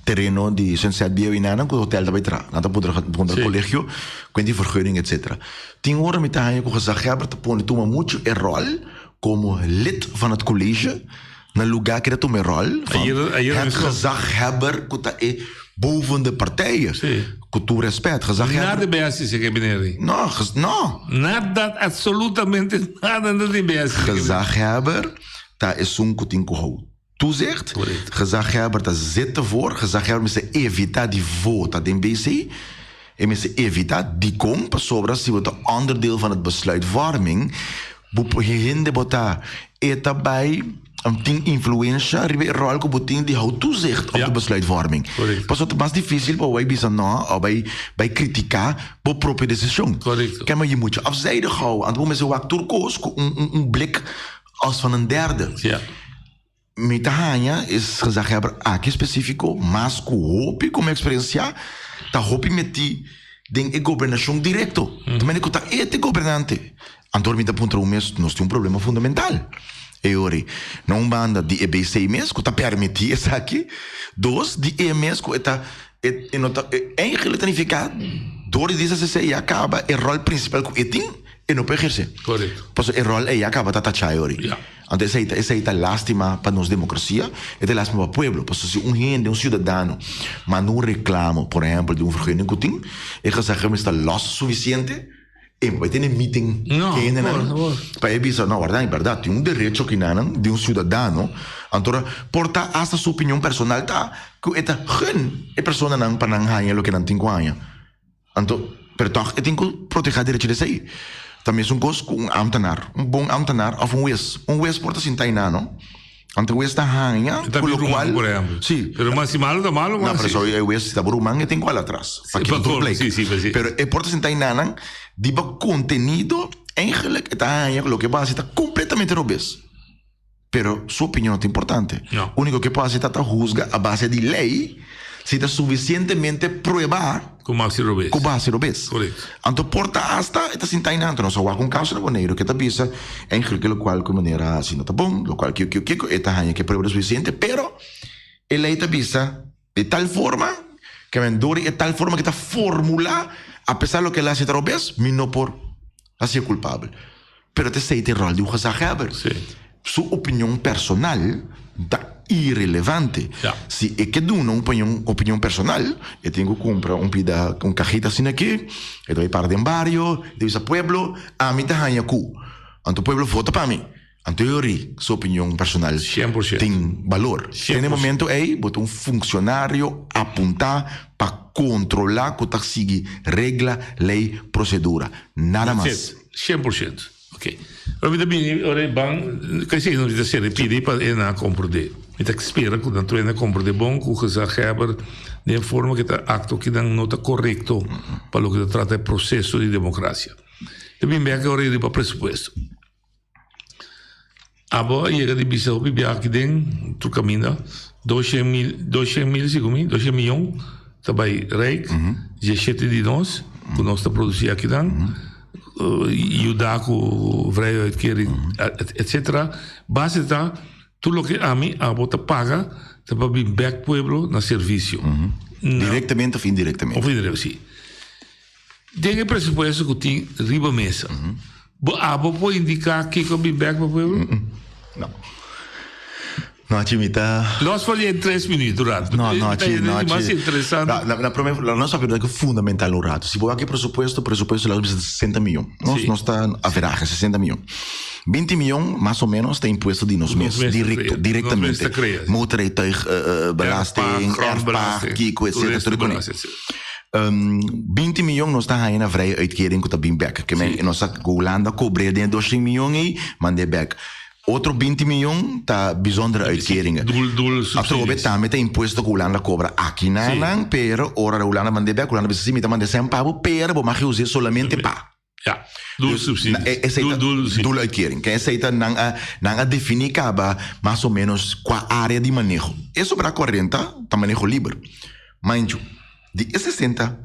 tereno di Sunset Bieu y nan ku hotel ta bai traha. Nan ta puntra puntra colegio kuent di vergunning etcetera. Tin ora mi ta haña ku gezaghebber ta pone tuma muchu e rol komo lid van het college na luga ku e ta tuma e rol van het gezaghebber ku ta e boven de partijen. Ku tur respet gezaghebber. Nada bay hasi si gabinete. No, no. Nada, absolutamente nada no tin bay hasi. Gezaghebber ta esun ku tin ku hou. Toezicht, Gezaghebber ta zit ervoor, gezaghebber mester evita di vota den BC. E mester evita dikon pasobra si bo ta onderdeel van het besluitvorming bo por hende bo ta e ta bai tin influensha riba e rol ku bo tin di hou toezicht op de besluitvorming. Pasobra ta mas dificil pa bo bai bisa no of bai bai critica bo propio decision. Kema je moet je afzijdig hou anto bo mester wak tur kos ku un un blik als van een derde. Mi ta haña es gezaghebber aki spesífiko mas ku hopi ku mi eksperensiá ta hopi metí den e gobernashon direkto. Ta manera ku ta e ta e gobernante. Anto mi ta puntra un mes, nos tin un problema fundamental e ora ei. Na un banda di e BC mes ku ta permití esaki, dos di e mes ku e ta e no ta eigenlijk ta nifiká dor di disa esei ya kaba e ròl prinsipal ku e tin e no por ehersé. Pasobra e ròl ei ya kaba ta tachá e ora ei. Anto esei ta esei ta lastima pa nos demokrasia, e ta lastima pa pueblo, pasobra si un hende, un siudadano manda un reklamo, por ehèmpel di un vergunning ku tin, e gezaghebber mester ta lòs sufisiente e bai tene meeting ku e hendenan pa e bisa, no warda, bèrdat tin un derecho kinanan di un siudadano, anto ora por ta asta su opinion personal ta ku e ta gun e personanan pa nan haña loke nan tin ku haña. Anto, pero tòg e tin ku protehá derecho di esei. Ta mesun kos ku un ámtenar, un bon ámtenar òf un wes. Un wes por ta sinta einá, no? Anto e wes ta haña E ta ku mi ruman, lokual por ehèmpel. Sí. Pero mas si malu ta malu, No, mas pero si. so e wes si ta bo ruman e tin ku hala atras. Sí, Pa kita pa tur kor, blijk. sí, sí, pues sí. Pero e por ta sinta einá nan di bo kontenido eigenlijk e ta haña ku loke bo hasi ta kompletamente robes. Pero su opinion no ta importante. No. Úniko ke por hasi ta ta husga a base di lei si ta sufisientemente pruebá Ku bo hasi robes. ku bo hasi robes. Korekto. Anto por ta asta e ta sinta einan. Anto nos a wak un kaso na Boneiru ke ta bisa eigenlijk ke lokual ku manera a hasi no ta bon, lokual kiko kiko kiko e ta haña ke prueba ta sufisiente, pero e lei ta bisa di tal forma ke men dor di e tal forma ke ta formulá apesar loke el a hasi ta robes mi no por hasié kulpabel. Pero ta esei ta e ròl di un gezaghebber. Sí. Su opinion personal ta irelevante. Ja. Si e ke duna un opinion, opinion personal, e tin ku kumpra un pida, un kajita asina aki, e ta bai para den bario, e ta bisa pueblo, ami ta haña ku. Anto pueblo vota pa mi. Anto e ori su opinion personal 100%. tin balor. 100%. Den e momento ei bo ta un funcionario apuntá pa controlá ku ta sigui regla, lei, procedura. Nada That's mas. it. 100%. Ok. Ora mi ta bini, ora e ban, kei si mi ta sera e pidi pa e nan a komprendé. Mi ta spera ku nan tur hende a komprendé bon ku gezaghebber den forma ku ta aktua ki nan no ta korekto pa loke ta trata e proseso di demokrasia. Ta bin bek ora riba presupuesto. Abo a yega di bisa hopi biaha aki den tur kaminda, 200 mil, 200 mil segun mi, 200 miyon ta bai Rijk, 17 di nos, ku nos ta produsí akinan, yuda ku vrije uitkering, etcetera. Base ta tur loke ami, abo ta paga ta pa bin bek pueblo na servisio. Direktamente of indirektamente. Of indirektamente, si. Den e presupuesto ku tin riba mesa, bo abo por indiká kiko a bin bèk pa pueblo? No. No, achi mi ta. Los for di e tres minuut un rato. No, no, achi, no, achi. Mas interesante. Na, na, na prome, nos papia di fundamental un rato. Si bo wak e presupuesto, presupuesto laat bisa 60 miyon. Nos, Sí. nos ta averahe 60 miyon. 20 miyon, mas o menos, ta impuesto di nos Nos mes, mes ta directo, crea. Nos mes directamente. ta crea. Motorrijtuig, eh, eh, belasting, Erfpacht, erfpacht, grondbelasting, kiko, etcetera, tur e kone. toeristenbelasting, etcetera. 20 miyon nos ta haña na vrije uitkering ku ta bin bek. Ke men nos a ku Hulanda kobr'é den e 200 miyon ei, mand'é bek. Otro 20 miyon ta bijzondere uitkeringen. Doel, doel Atrobe subsidies. tambe ta impuesto ku Hulanda kobra aki na nan, pero ora Hulanda mand'é bek, Hulanda bisa si mi ta mand'é sèn pa bo, pero bo mag us'é solamente pa. Ja, doel subsidies. Esei ta Doel, doel, sí. doel uitkering. Ke esei ta nan a nan a definí kaba mas o menos kua área di maneho. E sobra 40 ta maneho liber. Manju, di e 60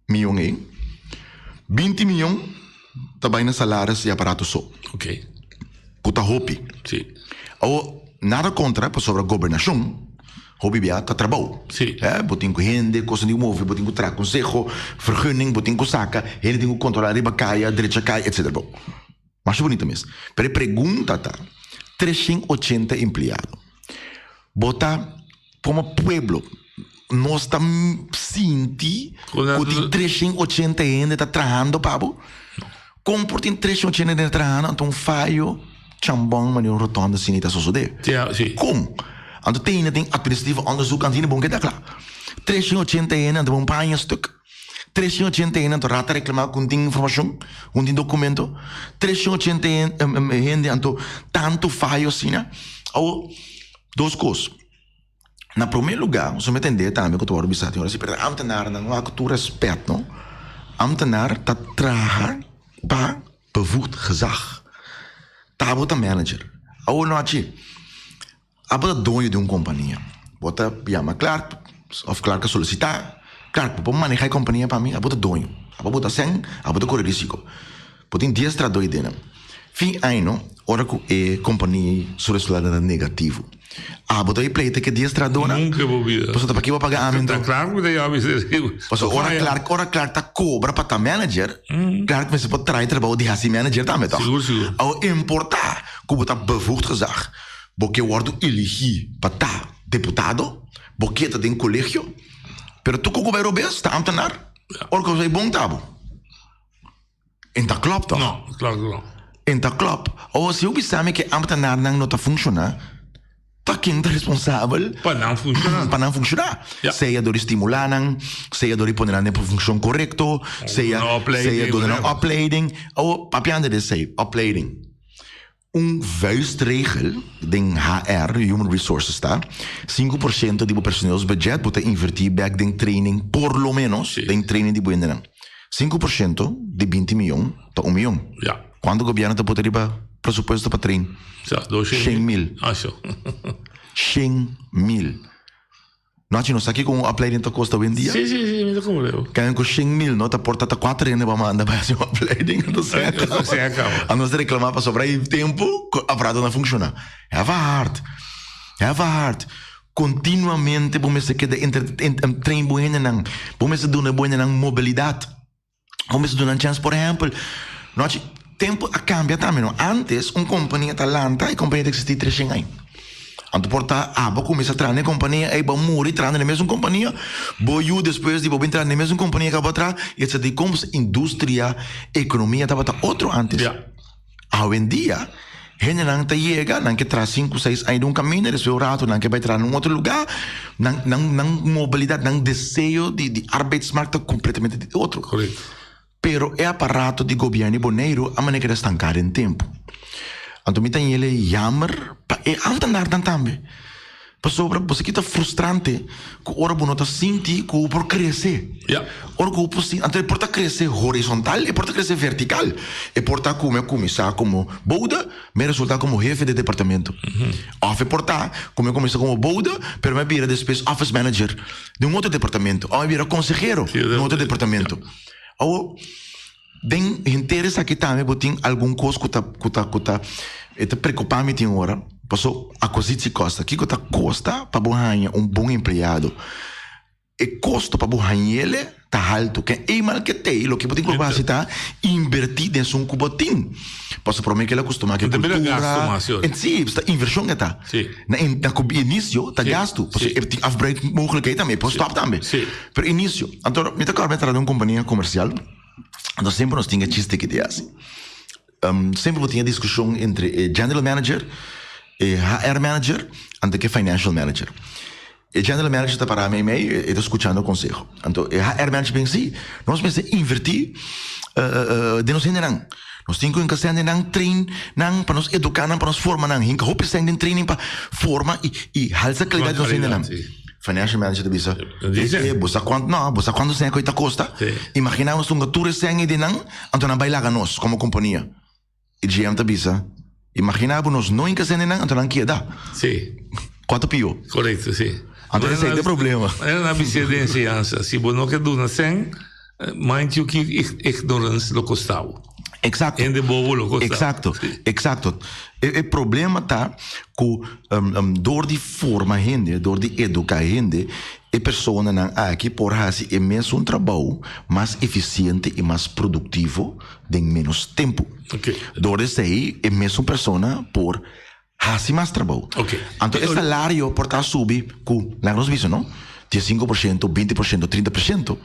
miyon ei, 20 miyon ta bai na salaris i aparato so. Ok. Ku ta hopi. Sí. Awor, nada kontra pasobra gobernashon hopi bia ta trabou. Sí. Eh, bo tin ku hende, kosnan tin ku move, bo tin ku traha konseho, vergunning, bo tin ku saka, hende tin ku kontrolá riba kaya, drecha kaya, etcetera. Bo, masha bunita mes. Pero e pregunta ta, 380 empleado, bo ta komo pueblo, nos ta sinti ku tin 380 hende ta trahando pa bo? Kon por tin 380 hende trahando anto un fayo chambon manera un rotonda asina ta sosode? Kon? Anto te hende tin administrativo onderzoek anto hende bon keda kla. 380 hende anto bo un paña stuk. 380 hende anto Raad ta reclama cu no tin informacion, cu no tin documento. 380 hende anto tanto fayo asina. Awo, dos cos. Na prome lugar, nos mester tende tambe cu ta worde bisa tin ora si, pero ambtenarnan wak cu tur respet no, ambtenar ta traha pa bevoegd gezag. Ta bo ta manager. Awo no haci. Abo ta doño di un kompania. Bo ta yama Clark òf Clark a solisitá, Clark, bo por manehá e kompania pa mi? Abo ta doño. Abo bo ta sèn, abo ta kore risiko. Bo tin dies trahadó ei den. Fin año, ora ku e kompania su resultadonan ta negativo, abo ta bai pleita ku e dies trahadónan? Nunka bo bida. Pasobra ta pakiko bo a paga ami anto? Ta Clark ku ta yama mi ser. Pasobra ora Clark, ora Clark ta kobra pa ta manager, Clark mester por traha e trabou di hasi manager tambe, tòg? Sigur, sigur. Awor importá ku bo ta bevoegd gezag. Bo ke wòrdu eligí pa ta deputado, bo ke ta den kolegio, pero tur ku bai robes ta ámtenar, ora ku bai bon ta bo. En ta klòp tòg? No, klòp no. En ta klòp. Awor si bo bisa mi ke ámtenarnan no ta funshoná, ta ken ta responsabel Pa nan funshoná. pa nan funshoná? Ja. Sea dor di stimulá nan, sea dor di pone nan den funshon korekto, sea Duna opleiding, sea duna nan whatever. opleiding. Awor, papiando di esei, opleiding. Un vuistregel den HR, Human Resources, ta, 5% di bo personeelsbudget bo ta invertí bèk den training, por lo ménos den training di bo hendenan. 5% di 20 mion ta un mion. Ja. Kuantu gobièrnu ta pone riba presupuesto pa train? Ja, 200 Shen mil. Ah, sho. 100 mil. Nachi, no sa kiko un opleiding ta kosta hoendia? Sí, sí, sí, mi ta komprende. Kaen ku 100 mil no ta por ta ta kuater hende pa manda pa hasi un opleiding, anto se a kaba. Se a kaba. A nos reklama pasobra e tempu ku aparato no funshoná. Heva hard. Heva hard. Kontinuamente bo mester keda entre, train bo hendenan. Bo mester duna bo hendenan mobilidat. Bo mester duna nan chèns. Por ehèmpel, Nachi, tempu a kambia tambe no. Ántes un kompania ta lanta, e kompania ta eksistí 300 aña. Anto por ta abo kuminsá traha na e kompania ei, bo a muri trahando na e mesun kompania, bo yu despues di bo bin traha na e mesun kompania ku abo a traha, i etcetera. Dikon? Pasobra industria, ekonomia tabata otro ántes. Awendia, hendenan ta yega, nan ke traha sinku, seis aña den un kaminda, despues un ratu nan ke bai traha na un otro lugá. Nan, nan, nan mobilidat, nan deseo di, di arbeidsmarkt ta kompletamente di otro. Korekto. Pero e aparato di gobièrnu di Boneiru a manera keda stanká den tempu. Anto mi ta yele jammer pa e ámtenarnan tambe. Pasobra bo sa ki ta frustrante ku ora bo no ta sinti ku bo por krese. Ja. Ora ku bo por sinti, anto e por ta krese horizontal, e por ta krese vertikal. E por ta ku mi a kuminsá komo boude, mi a resultá komo hefe di departamento. Òf e por ta ku mi a kuminsá komo boude, pero mi a bira despues office manager di un otro departamento. Òf mi a bira konsehero di un otro departamento. Awor, den henter esaki tambe bo tin algun kos ku ta ku ta ku ta e ta preocupa mi tin ora, paso acquisitiekosten. Kiko ta kosta pa bo haña un bon empleado? E kosto pa bo hañ'ele ta haltu. Ken eenmaal ke t'ei, loke bo tin ku hasi ta invertí den esun ku bo tin. Paso promé ke el a kustumá ku e Depende kultura. gastu mas, sí. En sí, ta invershon e ta. Sí. Na in na inicio ta Sí, gastu. Paso sí. e tin afbreukmogelijkheid tambe, e por stòp tambe. Sí. Pero inicio, anto mi ta kòrda mi a traha den un kompania komersial. Anto semper nos tin e chiste ki te hasi. Semper bo tin e diskushon entre e general manager, e HR manager, anto ku e financial manager. E general manager ta pará meimei, e ta skuchando konseho. Anto e HR manager bin si, nos mester invertí den nos hendenan. Nos tin ku hinka sèn den nan, train nan pa nos eduká nan, pa nos forma nan. Hinka hopi sèn den training pa forma i i halsa kalidat di nos hendenan. Financial manager ta bisa, e bo sa kuantu, no, bo sa kuantu sèn ku e ta kosta? Imaginá nos tunga tur e sèn ei den nan, anto nan bai laga nos komo kompania. E GM ta bisa, imaginá bo nos no hinka sèn den nan, anto nan keda. Kua ta pió? Korekto, si. Anto esei ta e problema. Manera nan bisa den enseñansa, si bo no ke duna sèn, Mind you ki ignorance lo kosta bo. Exacto. Hende bobo lo kosta. Exacto, Sí. exacto. E, e problema ta ku door di forma hende, door di educa hende, e personanan aki por hasi e mesun trabou mas eficiente i mas productivo den menos tempo. Ok. Door di esei e mesun persona por hasi mas trabou. Ok. Anto e salario por ta subi ku, laga nos bisa no, 15%, 20%, 30%,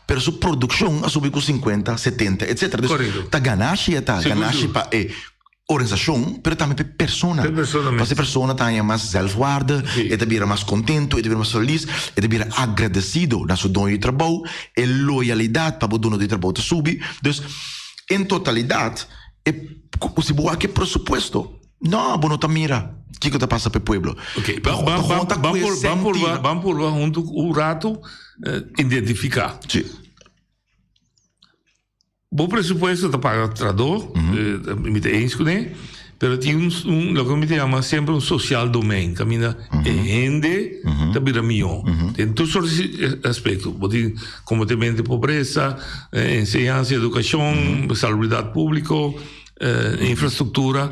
pero su produkshon a subi ku 50, 70, etcetera. Dus Korekto. ta ganashi e ta, Sigur, ganashi sigur. pa e. organisashon, pero tambe pa e persona. Pa e persona mes. Pasobra e persona ta haña mas zelfwaarde, Sí. e ta bira mas kontentu, e ta bira mas felis, e ta bira agradesido na su doño di trabou, e loyalidat pa bo dono di trabou ta subi. Dus, en totalidat, e, si bo wak e presupuesto, no, bo no ta mira kiko ta pasa pa e pueblo. Oké, ban, ban, ban, ban, por, ban, purba, ban purba huntu un ratu eh, identifiká. Sí. Bo presupuesto ta paga trahadó, mi ta eens kuné, pero tin un, un loke mi ta yama semper un sociaal domein, kaminda e hende ta bira mihó. Den tur soort di aspekto. Bo tin kombatimento di pobresa, enseñansa, edukashon, salubridat públiko, infrastruktura.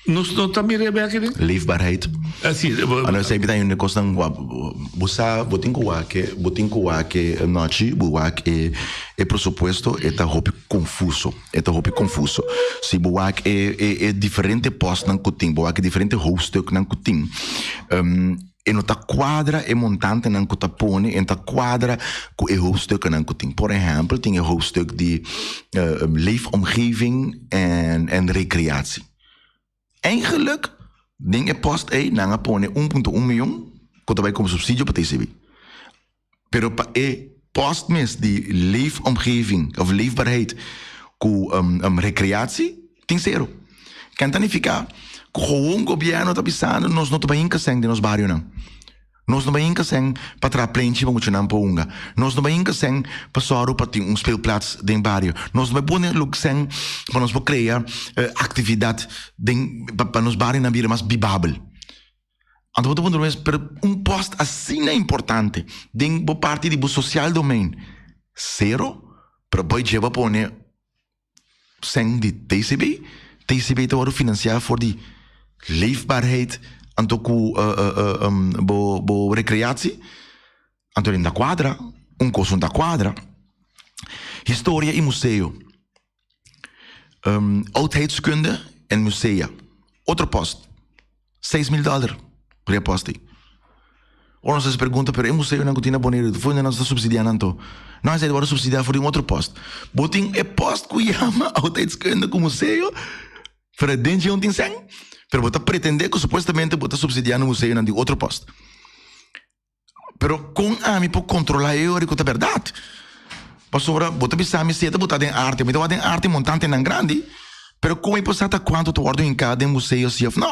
Nos no ta mira e bek aki? Leefbaarheid. Ah, si. Ano esei ta un di kosnan ku bo sa, bo tin ku wak, bo tin ku wak nochi, bo wak e e presupuesto, e ta hopi konfuso, e ta hopi konfuso. Si bo wak e e e diferente pòstnan ku tin, bo wak e diferente hoofdstuknan ku tin, e no ta kuadra e montantenan ku ta pone, e no ta kuadra ku e hoofdstukkennan ku tin. Por ehèmpel, tin e hoofdstuk di leefomgeving en en recreatie. Eigenlijk, den e post ei nan a pone un punto un mion ku ta bai komo supsidio pa TCB. Pero pa e post mes di leefomgeving of leefbaarheid ku recreatie tin sero. Ken ta nifiká ku gewoon gobièrnu ta bisando nos no ta bai hinka sèn den nos barionan. Nos no bai hinka sèn pa traha plenchi pa muchanan por hunga. Nos no bai hinka sèn pa sòru pa tin un speelplaats den bario. Nos no bai pone luk sèn pa nos por krea aktividat den pa nos barionan bira mas bibabel. Anto bo ta puntra bo mes, pero un pòst asina importante den bo parti di bo sosial domein, sero? Pero bo dje bo a pone sèn di TCB? TCB ta wòrdu finansiá for di leefbaarheid anto ku bo bo rekreatie? Anto den ta kuadra, un kos no ta kuadra. Historia i museo. Oudheidskunde en musea. Otro post, 6000 dollar por e post ei. Ora nos hasi pregunta, pero e museonan ku tin na Boneiru, for unda nos ta subsidiá nan anto? No, esei ta wòrdu subsidiá for di un otro post. Bo tin e post ku yama Oudheidskunde ku museo, pero den dje un tin sèn, pero bo ta pretendé ku supuestamente bo ta subsidiando museonan di otro post. Pero kon ami por kontrolá e ora ku ta bèrdat? Pasobra bo ta bisa mi si e ta botá den arte, mi ta wak den arte montantenan grandi, pero kon mi por sa ta kuantu ta wòrdu hinká den museo si òf nò?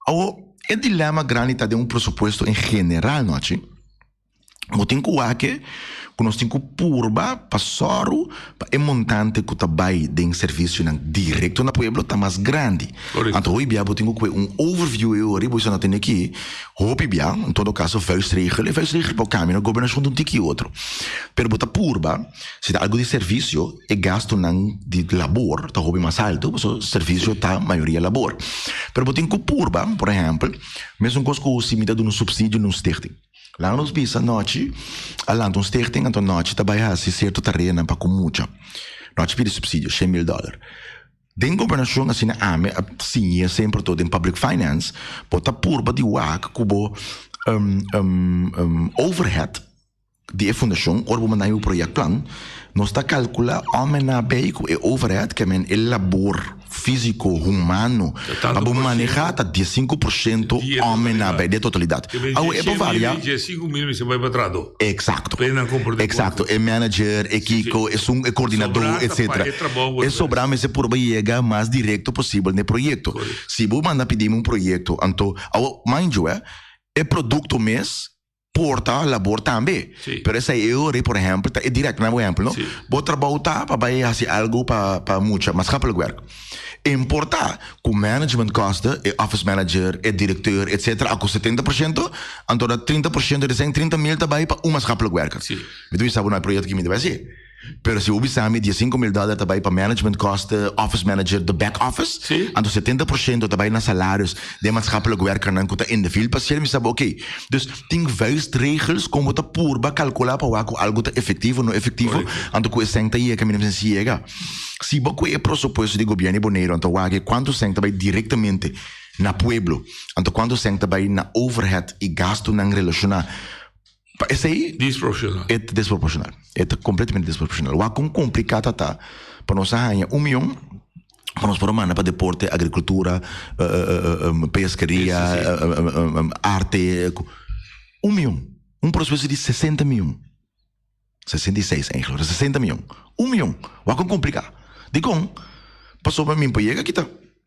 Awor, e dilema grandi ta den un presupuesto en general nochi. Bo tin ku wak e ku nos tin ku purba pa sòru pa e montante ku ta bai den servisionan direkto na pueblo ta mas grandi. Anto hopi bia bo tin ku kue un overview e ora i bo esei no tene aki. Hopi bia, en todo kaso vuistregel, e vuistregel por kambia na gobernashon di un tiki otro. Pero bo ta purba, si ta algu di servisio, e gastunan di labor ta hopi mas altu, pasobra servisio ta mayoria labor. Pero bo tin ku purba, por ehèmpel, mesun kos ku si mi ta duna un supsidio na un stichting. Laga nos bisa nochi a lanta un stichting anto nochi ta bai hasi sierto tareanan pa ku mucha. Nochi pidi supsidio, shen mil dòler. Den gobernashon asina ami a siñ'é semper tot den public finance bo ta purba di wak ku bo overhead di e fundashon ora bo manda bo proyectplan nos ta kalkula om en nabij ku e overhead ke men e labor físiko humano pa bo maneha ta diesinku por shento om en nabij di e totalidat. Awe e por varia. Exacto. Exacto. E manager, e kiko, esun, e coordinador, etcetera. E sobra mester purba yega mas directo posibel na e proyecto. Si bo manda pidi mi un proyecto, anto, awo, mind you, eh, e producto mes por ta labor tambe. Pero esei e ora, por ehempel, ta e direct, na bo ehempel, no? Bo trabou ta pa bai hasi algo pa, pa mucha, maatschappelijk werk. Importa ku management kosten, e office manager, e directeur, etcetera, a ku 70%, anto dat 30% di esei 30 mil ta bai pa un maatschappelijk werker. Mi ta bisa bo na e proyecto ki mi ta bai hasi. Pero si bo bisa mi diesinco mil dollar ta bai pa management kosten, office manager, de back office, anto 70% ta bai na salarios den maatschappelijk werkernan ku ta in de field pa hasiel, mi sa bo oké. Dus tin vuistregels kon bo ta purba kalkulá pa wak ku algu ta efektivo o no efektivo, anto ku e sèn ta yega kaminda mester yega. Si bo kue e prosupuesto di gobièrnu di Boneiru anto wak kuantu sèn ta bai direktamente na pueblo, anto kuantu sèn ta bai na overhead i gastunan relashoná pa esei, Disproporshonal. e ta desproporshonal. E ta kompletamente desproporshonal. Wak kon kompliká ta ta pa nos a haña un mion. Pa nos por manda pa deporte, agricultura, pesqueria, arte. Un mion. Un presupuesto di 60 mion. 66 eigenlijk, 60 mion. Un mion. Wak kon kompliká. Dikon? Pasobra mi por yega kita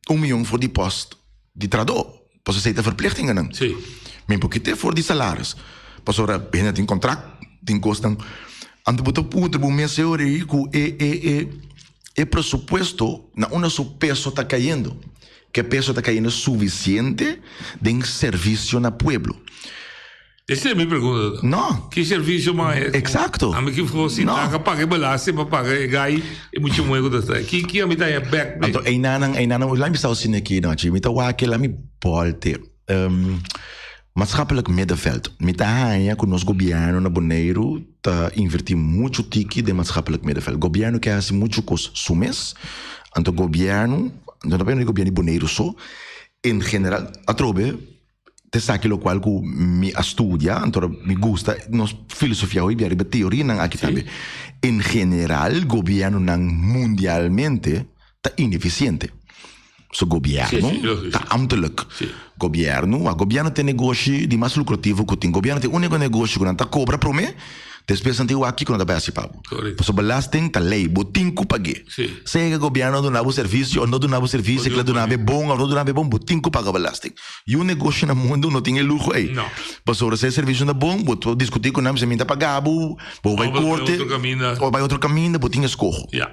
un mion for di post di trahadó. Pasobra esei ta verplichtingennan. Sí. Mi por kit'é for di salaris. Pasobra hende tin kontrakt, tin kosnan. Anto bo ta puntra bo mes e ora ei ku e e e e presupuesto na unda su peso ta kayendo. Ke peso ta kayendo sufisiente den servisio na pueblo. Esa es mi pregunta. No. Ki servicio mas e? Exacto. Ami ki for si No. taka paga e belasting pa paga e gai e mucha muhe ku ta sta. Ki ki ami ta haña bek Anto einanan einanan laat mi sa asina aki nochi. Mi ta wak laat mi bolte. Um, maatschappelijk middenveld. Mi ta haña ku nos gobierno na Boneiru ta inverti muchu tiki den maatschappelijk middenveld. Gobierno ke hasi muchu kos su mes. Anto gobierno, no ta papia di gobierno di Boneiru so, en general atrobe T'esaki lokual ku mi a studia, anto mi gusta nos filosofia hoy bia riba teorianan aki tambe. En general gobiernonan mundialmente ta inefisiente. So gobierno ta ambtelijk. Gobierno, a gobierno ta e negoshi di mas lucrativo ku tin. Gobierno ta e uniko negoshi ku nan ta kobra prome, despues nan tin wak kiko nan ta bai hasi pa bo. Pasobra belasting ta lei, bo tin ku pag'é. Sea ku gobierno a duna bo servisio o no duna bo servisio, ku el a duna bo e bon of no duna bo e bon, bo tin ku paga belasting. Y un negoshi na mundo no tin e luho ey. No. Pasobra si e servicio no ta bon, bo ta discuti cu nan, bisa mi ta paga bo, bo bay Of bo corte, otro caminda. of bay otro caminda, bo tin escoho. Ja.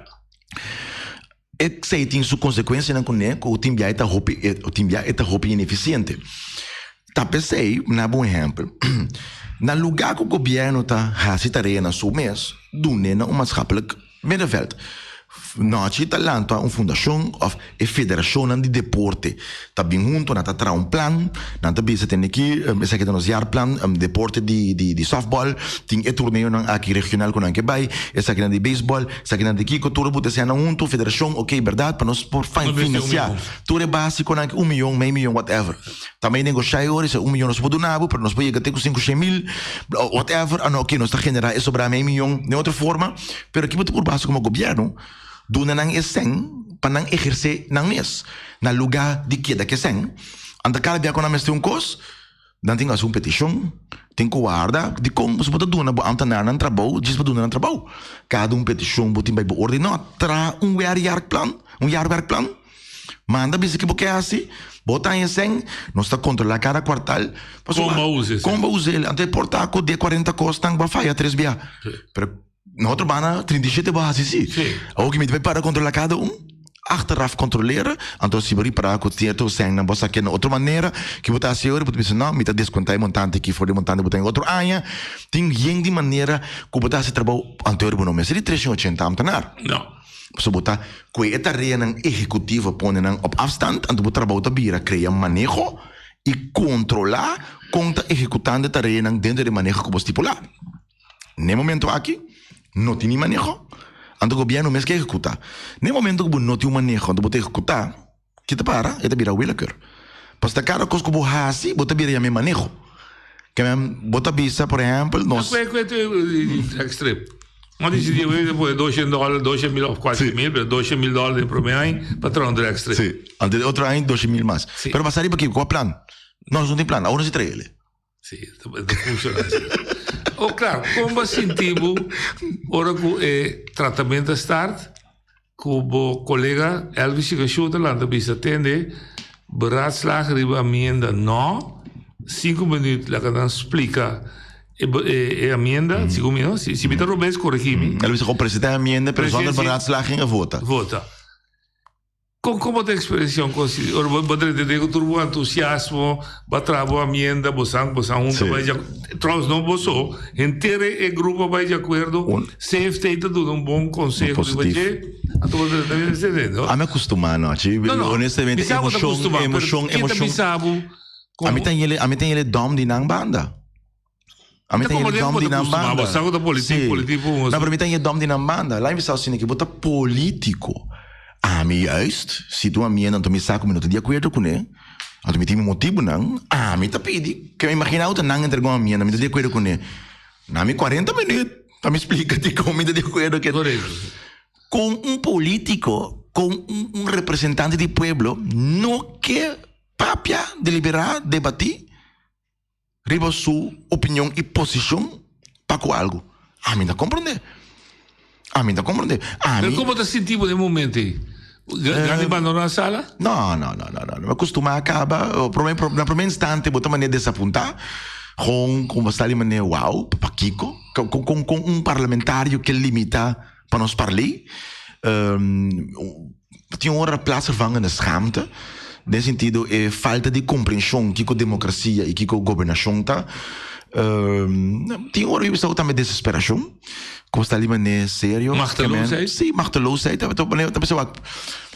Esey tin su consecuencianan cune, cu tin bia e ta hopi, e tin bia e ta hopi ineficiente. Ta pesey, na bo un ehempel, na lugar cu gobierno ta haci tarea na su mes, dun'e na un maatschappelijk Middenveld. Nochi ta lanta un fundashon òf e federashonnan di deporte ta bin huntu, nan ta traha un plan, nan ta bisa tende ki esaki ta nos jaarplan, deporte di di softball, tin e torneonan aki regional ku nan ke bai, esakinan di beisbòl, esakinan di kiko, tur bo ta hasiendo huntu, federashon, oke bèrdat, pa nos por finansiá tur e básikonan aki, un miyon, mei miyon, whatever. Ta mei negoshá e ora, esei un miyon nos por duna bo, pero nos por yega te ku sinku shen mil, whatever, a no oke nos ta generá e sobrá mei miyon den otro forma. Pero ki bo ta purba hasi komo gobièrnu? Duna nan e sèn pa nan ehersé nan mes, na lugá di keda ku e sèn. Anto kada bia ku nan mester un kos, nan tin ku hasi un petishon, tin ku warda. Dikon boso bo ta duna bo amtenarnan trabou djis pa duna nan trabou? Kada un petishon bo tin bai beoordeel. No, traha un werjaarplan, un jaarwerkplan. Manda bisa ki bo ke hasi, bo ta haña sèn, nos ta kontrolá kada kuartal. Kon bo a usa e sèn? Kon bo a usa el. Anto e por ta ku di e kuarenta kosnan bo a faya tres bia. Pero na otro banda 37 bo a hasi si. Awor ki mi ta bai para kontrolá kada un, achteraf kontrolera, anto si bo ripará ku sierto sènnan bo a saké na otro manera, ki bo ta hasi ora bo ta bisa no, mi ta deskuentá e montante aki for di e montante bo ta haña otro aña. Tin yen di manera ku bo ta hasi trabou, anto ora bo no mester di 380 amtenar. No. Pasobra bo ta kue e tareanan ehekutivo pone nan op afstand, anto bo trabou ta bira krea maneho i kontrolá kon ta ehekutando e tareanan dentro di e maneho ku bo stipulá. Na e momento aki no tin ni maneho, anto gobièrnu mes ke ehekutá. Na e momento ku bo no tin un maneho anto bo ta ehekutá, ki ta para? E ta bira willekeur. Pasobra ta kada kos ku bo hasi bo ta bira yama e maneho. Ke men bo ta bisa por ehèmpel nos. Kue kue tu di drag strip. M'a disidí we ta pone doshen dòler, doshen mil òf kuater mil, pero doshen mil dòler den promé aña pa traha un drag strip. Sí, anto den otro aña doshen mil mas. Sí. Pero basá riba kiko? Kua plan? No, nos no tin plan, awor nos a traha el. Sí, ta funciona así. Oh, claro, kon bo a sinti bo ora ku e tratamentu a start ku bo kolega Elvis Chikashu ta lanta bisa tende beraadslaag riba amienda no, sinku minuut laga nan splika e e amienda, segun mi no, si mi ta robes koregi mi. El a bisa kon presenta e amienda pero zonder beraadslaging a vota. Vota. Kon kon bo ta eksperensia un kos así? Ora bo bo ta rentendé ku tur bo entusiasmo, bo a traha bo amienda, bo san bo san hunta bai di Trouwens no bo so, henter e grupo a bai di akuerdo, CFT ta duna un bon konseho riba dje, anto bo ta rentendé, no? Ami a kustumá anochi, honestamente emoshon, emoshon, Pero ke ta emoshon. bisa bo Ami komo ta yele, ami ta yele dòm di nan banda. Ami Ta ta como yele den dòm bo di ta nan kustumá, banda. bo sa ku ta politiek, Sí. politiek por un No, pero mi ta yele dòm di nan banda. Laat mi bisa asina ke bo ta politiko. Ami juist, si tu a mi anto mi sa ku mi no ta di akuerdo kuné, anto mi tin mi motibunan, ami ta pidi, ke mi imaginá ku ta nan entregó a mi, anto mi ta di akuerdo kuné. Na mi kuarenta minüt pa mi splika dikon mi ta di akuerdo ke. Korekto. Kon un politiko. Kon un, un representante di pueblo no ke papia, deliberá, debatí riba su opinion i posishon pa ku algu? Ami ta komprondé. Ami ta komprondé. Pero Ami kon bo ta sinti bo den momento ei? Gana di bandoná sala? No, no, no, no, no. Mi a kustumá kaba. Promé, na promé instante bo ta manera desapuntá. Gewoon kon bo sta di manera wou, pakiko? Kon, kon, kon un parlamentario ke limitá pa nos parley? Tin ora plaatsvervangende schaamte, den sentido e falta di komprenshon kiko demokrasia i kiko gobernashon ta. Tin ora mi bisa tambe desesperashon, ku bo sta di manera serio. Machteloosheid? Si, machteloosheid. Ta bisa wak,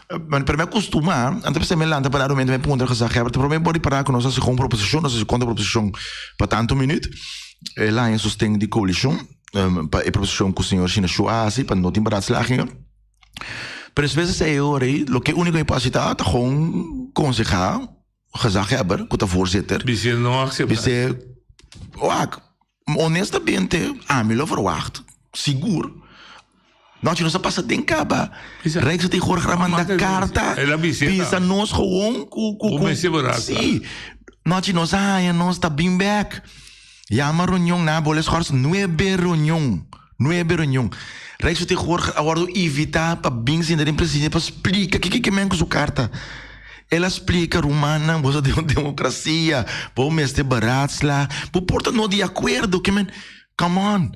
pero mi a kostumá, anto p'esei mi a lanta pará momento mi a puntra gezaghebber, ta promé bo ripará ku nos a hasi kon proposishon, nos a hasi kontra proposishon pa tantu minüt. El a haña sosten di koalishon pa e proposishon ku señor Shinashua a hasi pa no tin beraadslagingen. Pero despues di esei ora ei, loke úniko mi por hasi ta, ta gewoon konsehá gezaghebber ku ta voorzitter. Bis'é no akseptá. Bis'é, wak, honestamente ami lo verwagt, sigur, nochi nos a pasa den kaba, Rijksvertegenwoordiger a manda karta, bisa nos gewoon ku, ku, ku, sí, nochi nos a haña nos ta bin bèk, yama reunion na Boles Schors, nuebe reunion. Nuebe reunion. Rijksvertegenwoordiger a wordo invita pa bin sinta den presidencia pa splica kiko ke men ku su karta. El a splica, Rumannan, boso den un democracia, bo mester beraadslaag, bo por ta no di acuerdo, ke men, come on.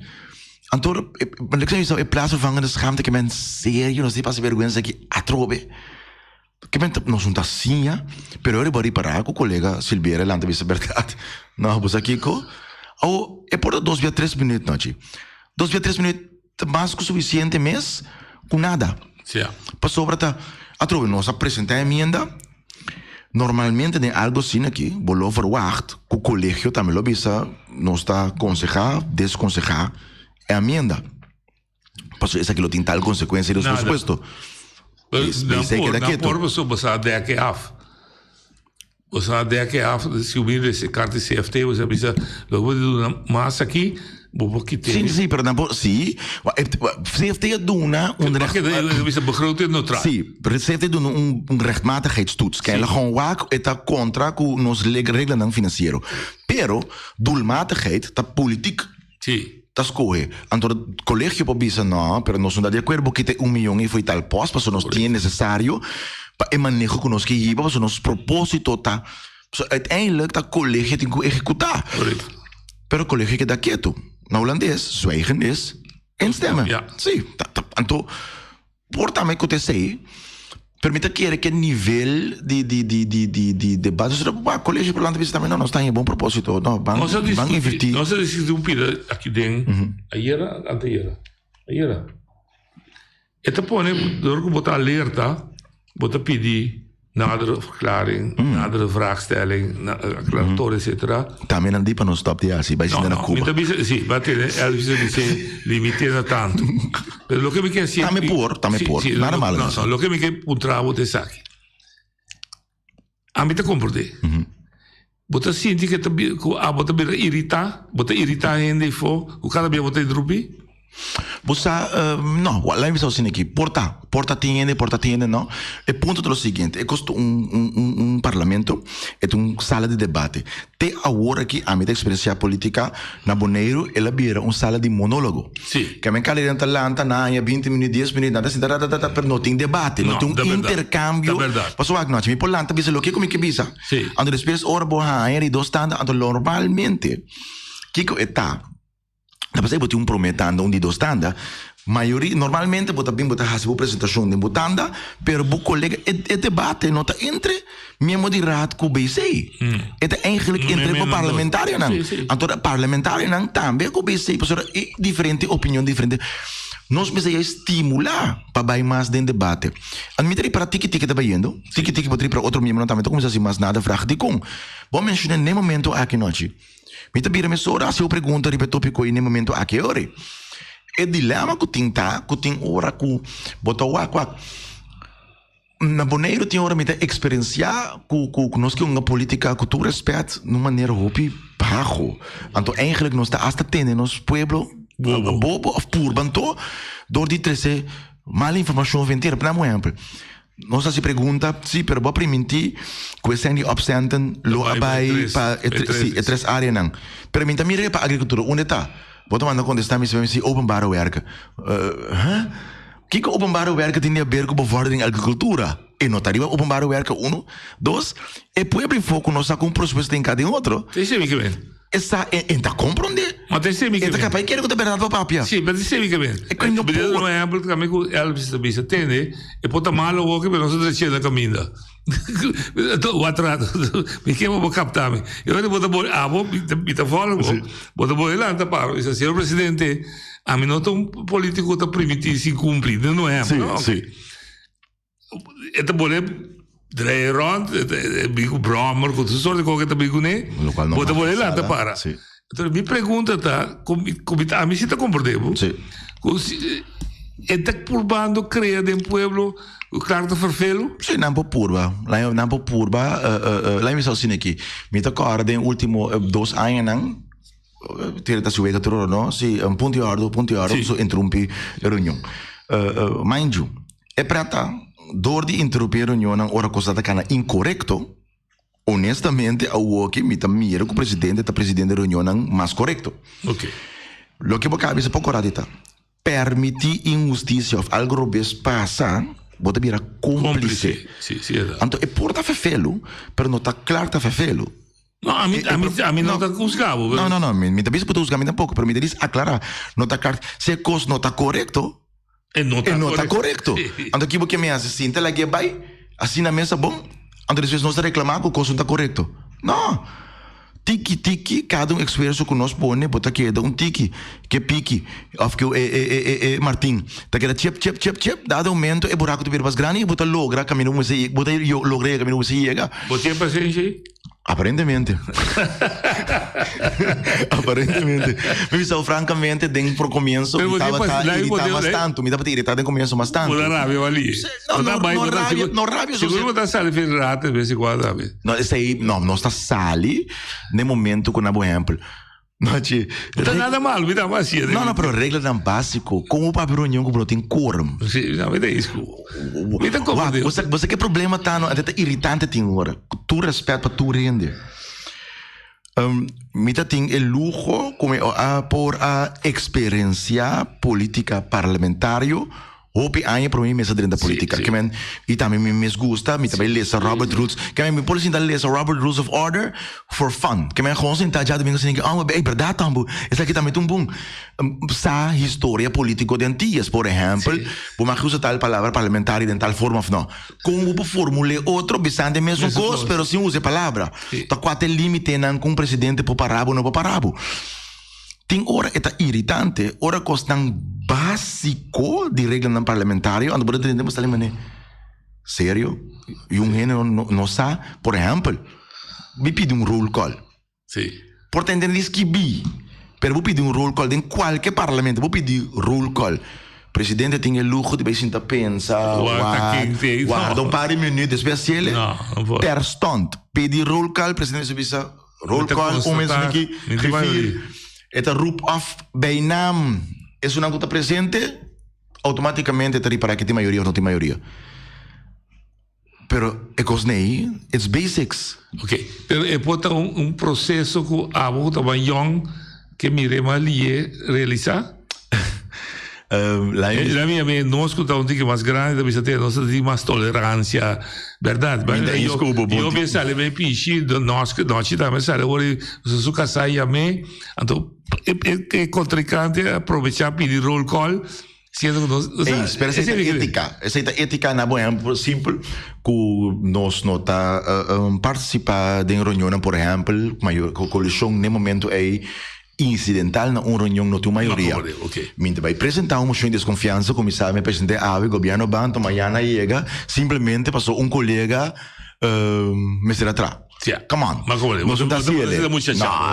Anto, e bisa e plaatsvervangende schaamte ke men serio, nos tin pasa berguensa aki atrobe. Ke men ta, nos no ta siña, pero ora bo a ripará ku kolega Silveira lanta bisa bèrdat. No, bo sa kiko? Awo, e por ta dos bia tres minüt nochi. Dos bia tres minüt ta mas ku sufisiente mes ku nada. Sia. Pasobra ta, atrobe nos a presentá enmienda, normalmente den algu asina aki bo lo verwagt ku kolegio tambe lo bisa nos ta konsehá, deskonsehá e amienda. Pasobra esaki lo tin tal konsekuensia di nos presupuesto. Nan por, nan por pasobra bo sa dek e af. Bo sa dek e af, si bo bini e karta di CFT, bo sa bisa, lo bo duna mas aki, bo por kit'é. Si, si, pero nan por, si. CFT a duna un recht. Bo bisa begroting neutraal. Si, pero CFT a duna un rechtmatigheidstoets. Kende gewoon wak e ta kontra ku nos reglanan finansiero. Pero doelmatigheid ta politiek. Si. Ta skohe. Anto kolegio por bisa no, pero nos no ta di akuerdo bo kita e un miyon ei fo'i tal pòst pasobra nos tin e nesesario pa e maneho ku nos ke hiba pasobra nos propósito ta pasobra uiteindelijk ta kolegio tin ku ehekutá. Pero kolegio keda ketu. Na hulandes, zwijgen is instemmen. Si. Anto Por tambe cu ta esey, pero mi ta kere cu e nivel di di di di di di debate so ta colegio por lanta bisa tambe no nos ta haña bon proposito no ban ban inverti. Nos a discuti un pida aki den ayera antayera ayera e ta pone dor cu bo ta alerta bo ta pidi Nadere verklaring, nadere vraagstelling, aclaratorio, etcetera. Tambe nan di pa no stop di hasi, bai sinta na Cuba. No, mi ta bisa, si, ba tene, Elvis a bisa, limite na tanto. Pero loke mi ke hasi. Tambe por, tambe por, nada malo. No, no, loke mi ke puntra bo ta esaki. Ami ta komprende. Bo ta sinti ke ta ku abo ta bira irita, bo ta irita hende afo, ku kada bia bo ta interumpi? Bo sa, no, laat mi bisa bo asina aki, por ta, por ta tin hende, por ta tin hende no. E punto ta lo siguiente, e kos ta un, un, un, un parlamento, e ta un sala di debate. Te awor aki ami ta eksperensiá politika na Boneiru, el a bira un sala di monólogo. Sí. Ke men kal hende ta lanta, nan haña binti minüt, dies minüt, nan ta sinta ratatatata, pero no tin debate, no No, tin un ta bèrdat, ta interkambio. bèrdat. Pasobra wak nochi mi por lanta bisa loke ku mi ke bisa. Sí. Anto despues ora bo haña di dos tanda, anto normalmente kiko e ta? Ta pasá bo tin un promé tanda, un di dos tanda. Mayoria, normalmente bo ta bin bo ta hasi bo presentashon den bo tanda, pero bo kolega, e e debate no ta entre miembro di raad ku BC. E ta eigenlijk entre bo parlamentarionan. Anto e parlamentarionan tambe ku BC, pasobra e diferente opinion, diferente. Nos mester ya stimulá pa bai mas den debate. Anto mi ta ripara tiki tiki ta bayendo, tiki tiki bo ta ripara otro miembronan tambe ta kuminsá hasi mas nada vraag dikon. Bo a menshoná n'e momento aki nochi. Mi ta bira mesora hasi un pregunta riba e tópiko ei n'e momento aki ora. E dilema ku tin ta ku tin ora ku bo ta wak wak. Na Boneiru tin ora mi ta eksperensiá ku ku nos ke hunga polítika ku tur rèspèt na un manera hopi baho. Anto eigentlik nos ta asta tene nos pueblo bobo òf purba anto dor di trese mal informashon of mentira. Por ehèmpel. Nos hasi pregunta, sí, pero bo a primintí ku e sèn di opcenten lo a bai pa e sí, e tres áreanan. Pero mi ta mira pa agrikultura, unda ta? Bo ta manda kontestá mi si openbare werken. Huh? Kiko openbare werken tin di haber ku bevordering agrikultura? E no ta riba openbare werken, uno. Dos, e pueblo ifó ku no sa kon presupuesto tin ka den otro. Esei mi ke men. E sa, e, e ta komprondé. Ma ta esei mi ke E ta men. kapaz kere ku ta bèrdat pa papia. Sí, pero ta esei mi ke men. E kende Mi ta por. un ehèmpel tambe ku Elvis ta bisa, Tende, e por ta malo woki, pero nos ta drech'é na kaminda. Anto, wak rato, mi ke pa bo kapta mi. E ora bo ta boli, abo, mi ta, mi ta follow bo, bo ta boli lanta paro, bisa, Señor Presidente, ami no ta un politiko ku ta primití sin kumpli. No, no ehèmpel, Sí, no? sí. E ta pone draai rond, e bin ku brommer, ku tur soort di kos ke ta bin kuné. Lo cual no Bo ta mag pone lanta sala, para. sí. Entonces mi pregunta ta, ku mi, ku mi ta, ami si ta komprendé bo. Sí. Ku si, e ta purbando krea den pueblo ku klar ta ferfelu? Sí, nan por purba. Lai, nan por purba, eh, eh, eh, lai mi sa asina aki. Mi ta kòrda den último eh, dos añanan, Tira ta si wega tur ora no? Si un punto di ordo, punto di ordo, Sí. so interrumpi e reunion. Uh, uh, mind you, e preta door di interrumpi e reunionnan ora cosa ta cana incorrecto, honestamente awoki mi ta mira cu presidente ta presidente reunionnan mas correcto. Ok. Loke bo cabeza poco rato ta permiti inhusticia of algo robes pasa, bo ta bira cómplice. Cómplice. Sí, sí, es Anto e por ta fefelu, pero no ta klaar ta fefelu. No, ami, E- e ami, pro- ami no no. ta juzga bo. No, no, no, mi, mi ta bisa ku ta juzga mi tampoco, pero mi ta dis aclara, no ta klaar, si e kos no ta korekto, E no ta e no ta korekto. korekto. Anto kibo ke mi hasi? Sinta lag'é bai, asina mes ta bon, anto despues nos ta reklamá ku kos no ta korekto. No! Tiki tiki, kada un esfuerso ku nos pone, bo ta keda un tiki, ke piki, òf ke e, e, e, e, e martin. Ta keda chep, chep, chep, chep, dado momento e buraku ta bira mas grandi i bo ta logra kaminda bo mester, bo ta logra yega kaminda bo mester yega. Bo tin pasenshi ei? Aparentemente. Aparentemente. Mi bisa francamente, den por comienzo, Pero mi bo tin tabata pas- irritá bo tin- mas tanto. Mi tabata irritá den comienzo mas tanto. Bo ta rabia wali. No, Bo ta no, bai, no bo ta rabia, sigur- no rabia, Sigur so- bo ta sali fin rato de vez en cuando tambe. No, esei, no, nos ta sali den momento ku na bo ehempel. No, che. No ta nada malo, mi ta mas así. No, no, pero reglanan básiko. Kon bo papia reunion ku bo no tin quorum? Sí, no, mi ta isku. Mi ta Wak, comprende. bo sa, bo sa ke problema ta no, ta irritante tin ora. Ku tur respet pa tur hende. Um, mi ta tin e luho ku mi a por a eksperensiá politika parlamentario Hopi aña prome mi mester drenta politica. Ke men, i tambe mi mes gusta, mi ta bai lesa Robert Rules. Ke men, mi por sinta lesa Robert Rules of Order for fun. Ke men, gewoon sinta djadomingo sinti, oh, ey, berdad tambo, esaki tambe ta un bon. Sa historia politico di Antillas, por ehempel, bo mag usa tal palabra parlamentario den tal forma of no. Con bo por formul'e otro bisando e mesun cos, pero sin usa e palabra. Ta cua ta e limitenan cu un presidente por para bo o no por para bo. Tin ora e ta iritante, ora kosnan básiko di reglanan parlamentario, anto bo ta tende bo sta manera, serio? I un hende no no sa, por ehèmpel, mi pidi un roll call. Sí. Por ta hende no skibí, pero bo pidi un roll call den kualke parlamento, bo pidi roll call. Presidente tin e luho di bai sinta pensa, Warda wak, warda un par di minüt, despues hasiel e, No, no por. terstond pidi roll call, presidente mester bisa, Roll call, un mens aki, griffier, e ta roep af bij naam esunnan ku ta presente, automaticamente ta ripara ke tin mayoria of no tin mayoria. Pero e kos nei, it's basics. Ok, pero e por ta un, un proceso ku abo ku ta ban yong ke mire mas lié realisa? La mia me nos ku ta un tiki mas grandi ta bisa te nos ta tin mas tolerancia, berdad? Mi ta eens ku bo, Yo me sali me pishi, nos nochi tambe sali ora su kasá yam'é, anto e kontrinkante a probechá pidi roll call, siendo ku nos, Ey, pero esei ta ética, esei ta ética na bo ehempel simpel ku nos no ta partisipá den reunionnan por ehempel mayor koalishon n'e momento ey Incidental na un reunion no tin un mayoria. Mi ta bai presenta un mocion di desconfiansa cu mi sa mi presente awe, gobierno ban, to mañana yega, simplemente paso un colega mester a tra. Come on. Nos no ta haci ele. No,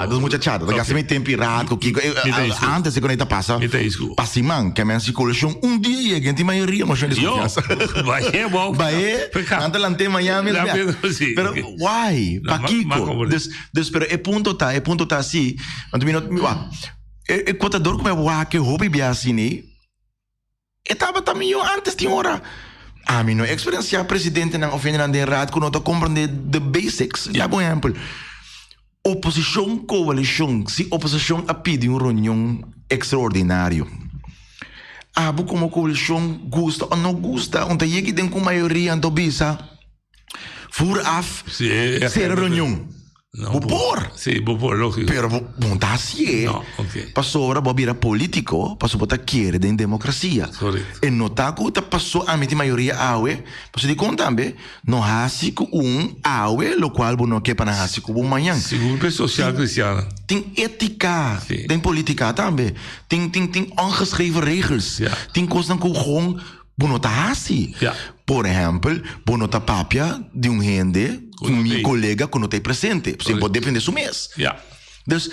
nos muchachada. Ta gasta mi tempo y rato cu kico. Antes e con ta pasa pa siman. Ke men si coalición un dia yega en tin mayoria mocion di desconfiansa. Baye, nan ta lante Miami. Pero why? Pakico? Dus, pero e punto ta, e punto ta así, anto mi no, mi wak, e, e kotador ku mi a wak e hopi bia asini, e tabata mihó antes tin ora. Ami no eksperensiá presidentenan òf hendenan den raad ku no ta komprendé the basics. Ja bo ehèmpel, oposishon koalishon, si oposishon a pidi un reunion ekstraordinario, abo komo koalishon gusta o no gusta, un ta yegi den ku mayoria anto bisa Voer af, Sí, e sera reunion. No, Bo por. Sí, bo por, lógico. Pero bo bo ta hasié. No, ok. Pasobra bo a bira polítiko, pasobra bo ta kere den demokrasia. Correcto. E no ta ku ta pasó ami tin mayoria awe, pasobra dikon tambe no hasi ku un awe lokual bo no ke pa nan hasi ku bo mañan. Sigur pe social cristiana. Tin étika Sí. den polítika tambe. Tin tin tin ongeschreven regels. Ja. Tin kosnan ku gewoon Bo no ta hasi. Ja. Por ehempel, bo no ta papia di un hende, Ku no un t'ei. kolega ku no ta ei presente. Pasobra bo defende su mes. Ja. Dus,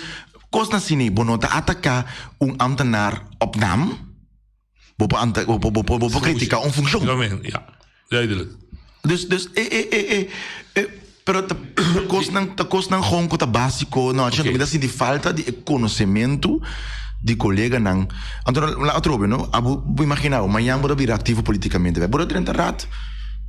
kosnan asina, bo no ta ataká un ambtenaar op naam. Bo por anta, bo por, bo por, bo por kritiká un funshon. Ja, duidelijk. Dus, dus e, e, e, e, e, pero ta kosnan, ta kosnan gewoon ku ta básiko. No, Oké. mi ta sinti falta di e konosementu di koleganan. Anto la atrobe, no? Abo bo imaginá bo, mañan bo ta bira aktivo politikamente. Bo ta drenta rat,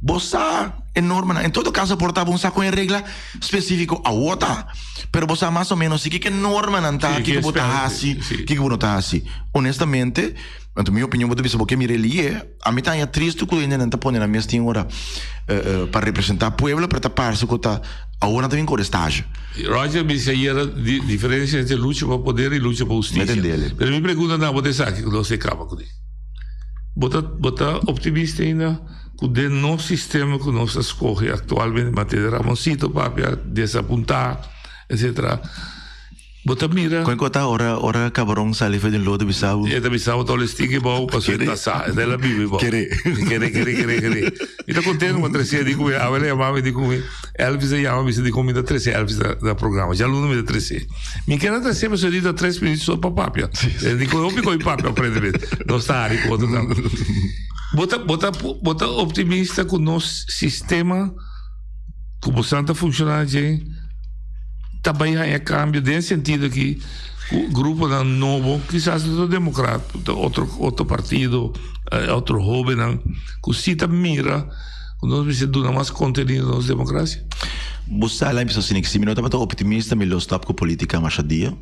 bo sa e normanan. En todo kaso por ta bo un sa kon e regla spesífiko awor ta, pero bo sa mas o ménos si kiko e normanan ta, Sí, kiko bo ta spera, hasi, sí. kiko bo no ta hasi. Honestamente, anto mi opinion bo ta bisa bo ke mira e lié. Ami ta haña tristu ku hendenan ta pone nan mes tin ora pa representá pueblo, pero ta parse ku ta awor nan ta bin kore stage. Roger bisa ayera di diferencia entre lucha pa poder y lucha pa husticia. Mi tendele. Pero mi pregunta na bo ta esaki ku nos e kaba kuné. Bo ta bo ta optimista ainda ku den nos sistema ku nos a skohe aktualmente, mantene Ramoncito papia desapuntá etcetera. Bo ta mira. Kon ku ta ora ora kabaron sali for den lodo bisa bo. E ta bisa bo tòg stinki bou pasobra e ta sa e ta la bibi bou. Kere. Kere kere kere kere. Mi ta kontento ku a trese di ku mi awe a yama mi di ku mi Elvis a yama mi bisa di ku mi ta trese Elvis na na programa. Djaluna mi ta trese. Mi kier a trese pasobra di ta tres minüt so pa papia. E di ku hopi ku papia aparentemente. Nos ta hari ku otro tambe. Bo ta bo ta bo ta optimista ku nos sistema ku bo san ta funshoná dje? Ta bai haña kambio den sentido ki ku gruponan nobo, kisas no ta demokrat, ta otro otro partido, otro hobennan ku si ta mira ku nos mester duna mas kontenido na nos demokrasia. Bo sa la mi bisa asina, si mi no tabata optimista mi lo stop ku politika masha dia.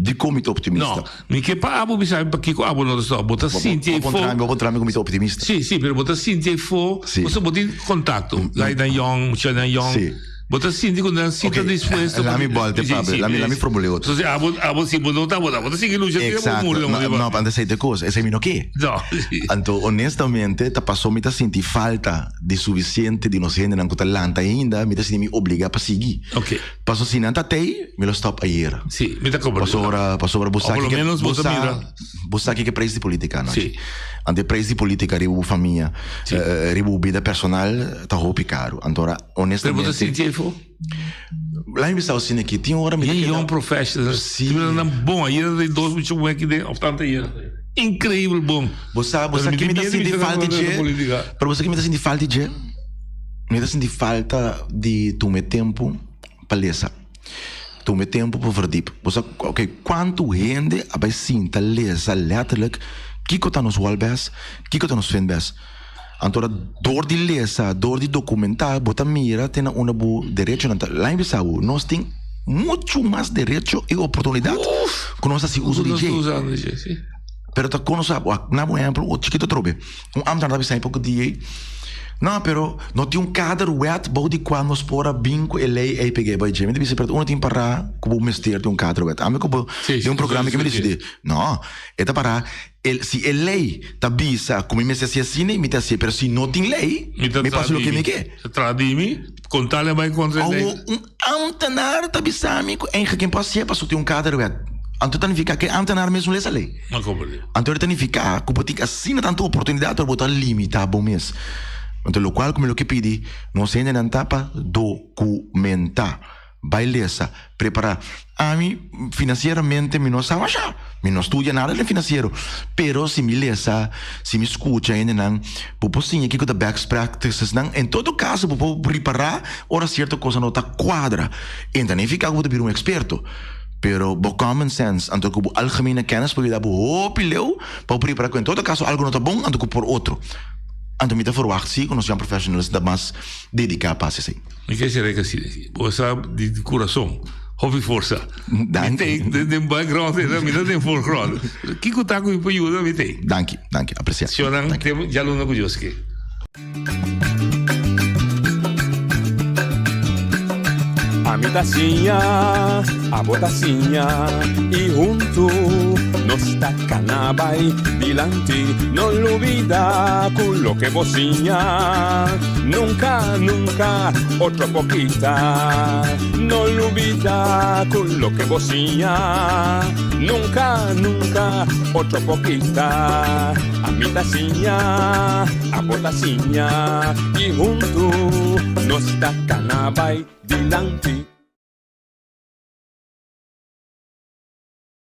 Dikon mi ta optimista? No, mi ke pa abo bisa mi pakiko abo no ta stop. Bo ta sinti ei fo. Bo kontra mi ku mi ta optimista. Si, si, pero bo ta sinti ei fo. Si. Pasobra bo tin kontakto. Gainan yòn, muchanan yòn. Si. Bo ta sinti ku nan si ta dispuesto. Laat mi bòlta e papia. Laat mi, laat mi formul'é otro. Entonces abo, abo si bo no ta, bo ta sigui lucha te bo muri. Exacto. No, no, anto esei ta e kos. Esei mi no ke. No, si. Anto honestamente ta paso mi ta sinti falta di sufisiente di nos hendenan ku ta lanta ainda, mi ta sinti mi obligá pa sigui. Oké. Paso si nan ta tei, mi lo stop ayer. Sí, mi ta comprende. Pasobra, pasobra bo sa O por lo kiko, menos bo bo ta sa, mira. bo sa kiko e prijs di politica anochi. Sí. Anto e prijs di politica riba bo famia, Sí. eh, riba bo bida personal ta hopi caro. Anto ora, Pero bo ta honestamente, sinti efo? laat mi bisa bo asina aki, tin ora mi ta Yen keda young professional. Sí. Ti mira nan bon. Ayer ta dos mucha muhe aki den, of tanto ayer. Increíble bon. Bo sa, bo Pero sa mi ki tin mi ta miedo sinti mi sa falta nan dje? politica. Pero bo sa ki mi ta sinti falta dje? Mi ta sinti falta di tuma e tempu pa lesa. Tuma e tempu pa verdiep. Bo sa, ok, kuantu hende a bai sinta lesa letterlijk kiko ta nos wolbes, kiko ta nos vinbes. Anto ora dor di lesa, dor di dokumentá, bo ta mira te na unda bo derechonan ta. Laat mi bisa bo, nos tin muchu mas derecho i oportunidat ku nos ta hasi uso di dje. Pero ta kon nos sa, wak, na bo ehempel, un chikito atrobe. Un ambtenaar ta bisa mi poko dia ei, No, pero no tin un kaderwet bou di kua nos por a bin ku e lei ei peg'é bai dje. Mi ta bisa, pero unda tin pará ku bo mester di un kaderwet? Ami ku bo den un programa ke mi disidí. No, e ta pará, el, si e lei ta bisa ku mi mester hasi asina, mi ta hasié, pero si no tin lei, mi por hasi loke mi ke. Mi ta traha di mi, konta le bai kontra e lei. Awor, un ambtenaar ta bisa mi ku eigenlijk ken por hasié pasobra tin un kaderwet. Anto ta nifiká ku e ambtenaar mes no lesa lei. No comprendí. Anto ta nifiká ku bo tin asina tantu oportunidat pero bo ta limitá bo mes. Anto lokual ku mi lo ke pidi nos hendenan ta pa dokumentá, bai lesa, prepará. Ami finansieramente mi no sa masha, mi no studia nada den finansiero, pero si mi lesa, si mi skucha hendenan, bo por siña kiko ta best practicesnan. En todo kaso bo por ripará ora sierto kosa no ta kuadra. E ta nifiká ku bo ta bira un eksperto. Pero bo common sense anto ku bo algemene kennis por yuda bo hopi leu pa bo prepara ku en todo kaso algo no ta bon anto ku por otro. Anto mi ta verwacht si ku nos young professionals ta mas dediká pa hasi esei. Mi ke sera ke asina. Bo sa di kurason. Hopi forsa. Danki. Mi tei den background, mi ta den voorgrond. Kiko ta ku mi por yuda mi tei. Danki, danki. Apresia. Shownan te djaluna ku Dios ke. Ami ta siña, abo ta siña, i huntu nos ta kana bai dilanti. No lubida ku loke bo siña, nunka, nunka otro por kita. No lubida ku loke bo siña, nunka, nunka otro por kita. Ami ta siña, abo ta siña, i huntu nos ta kana bai dilanti.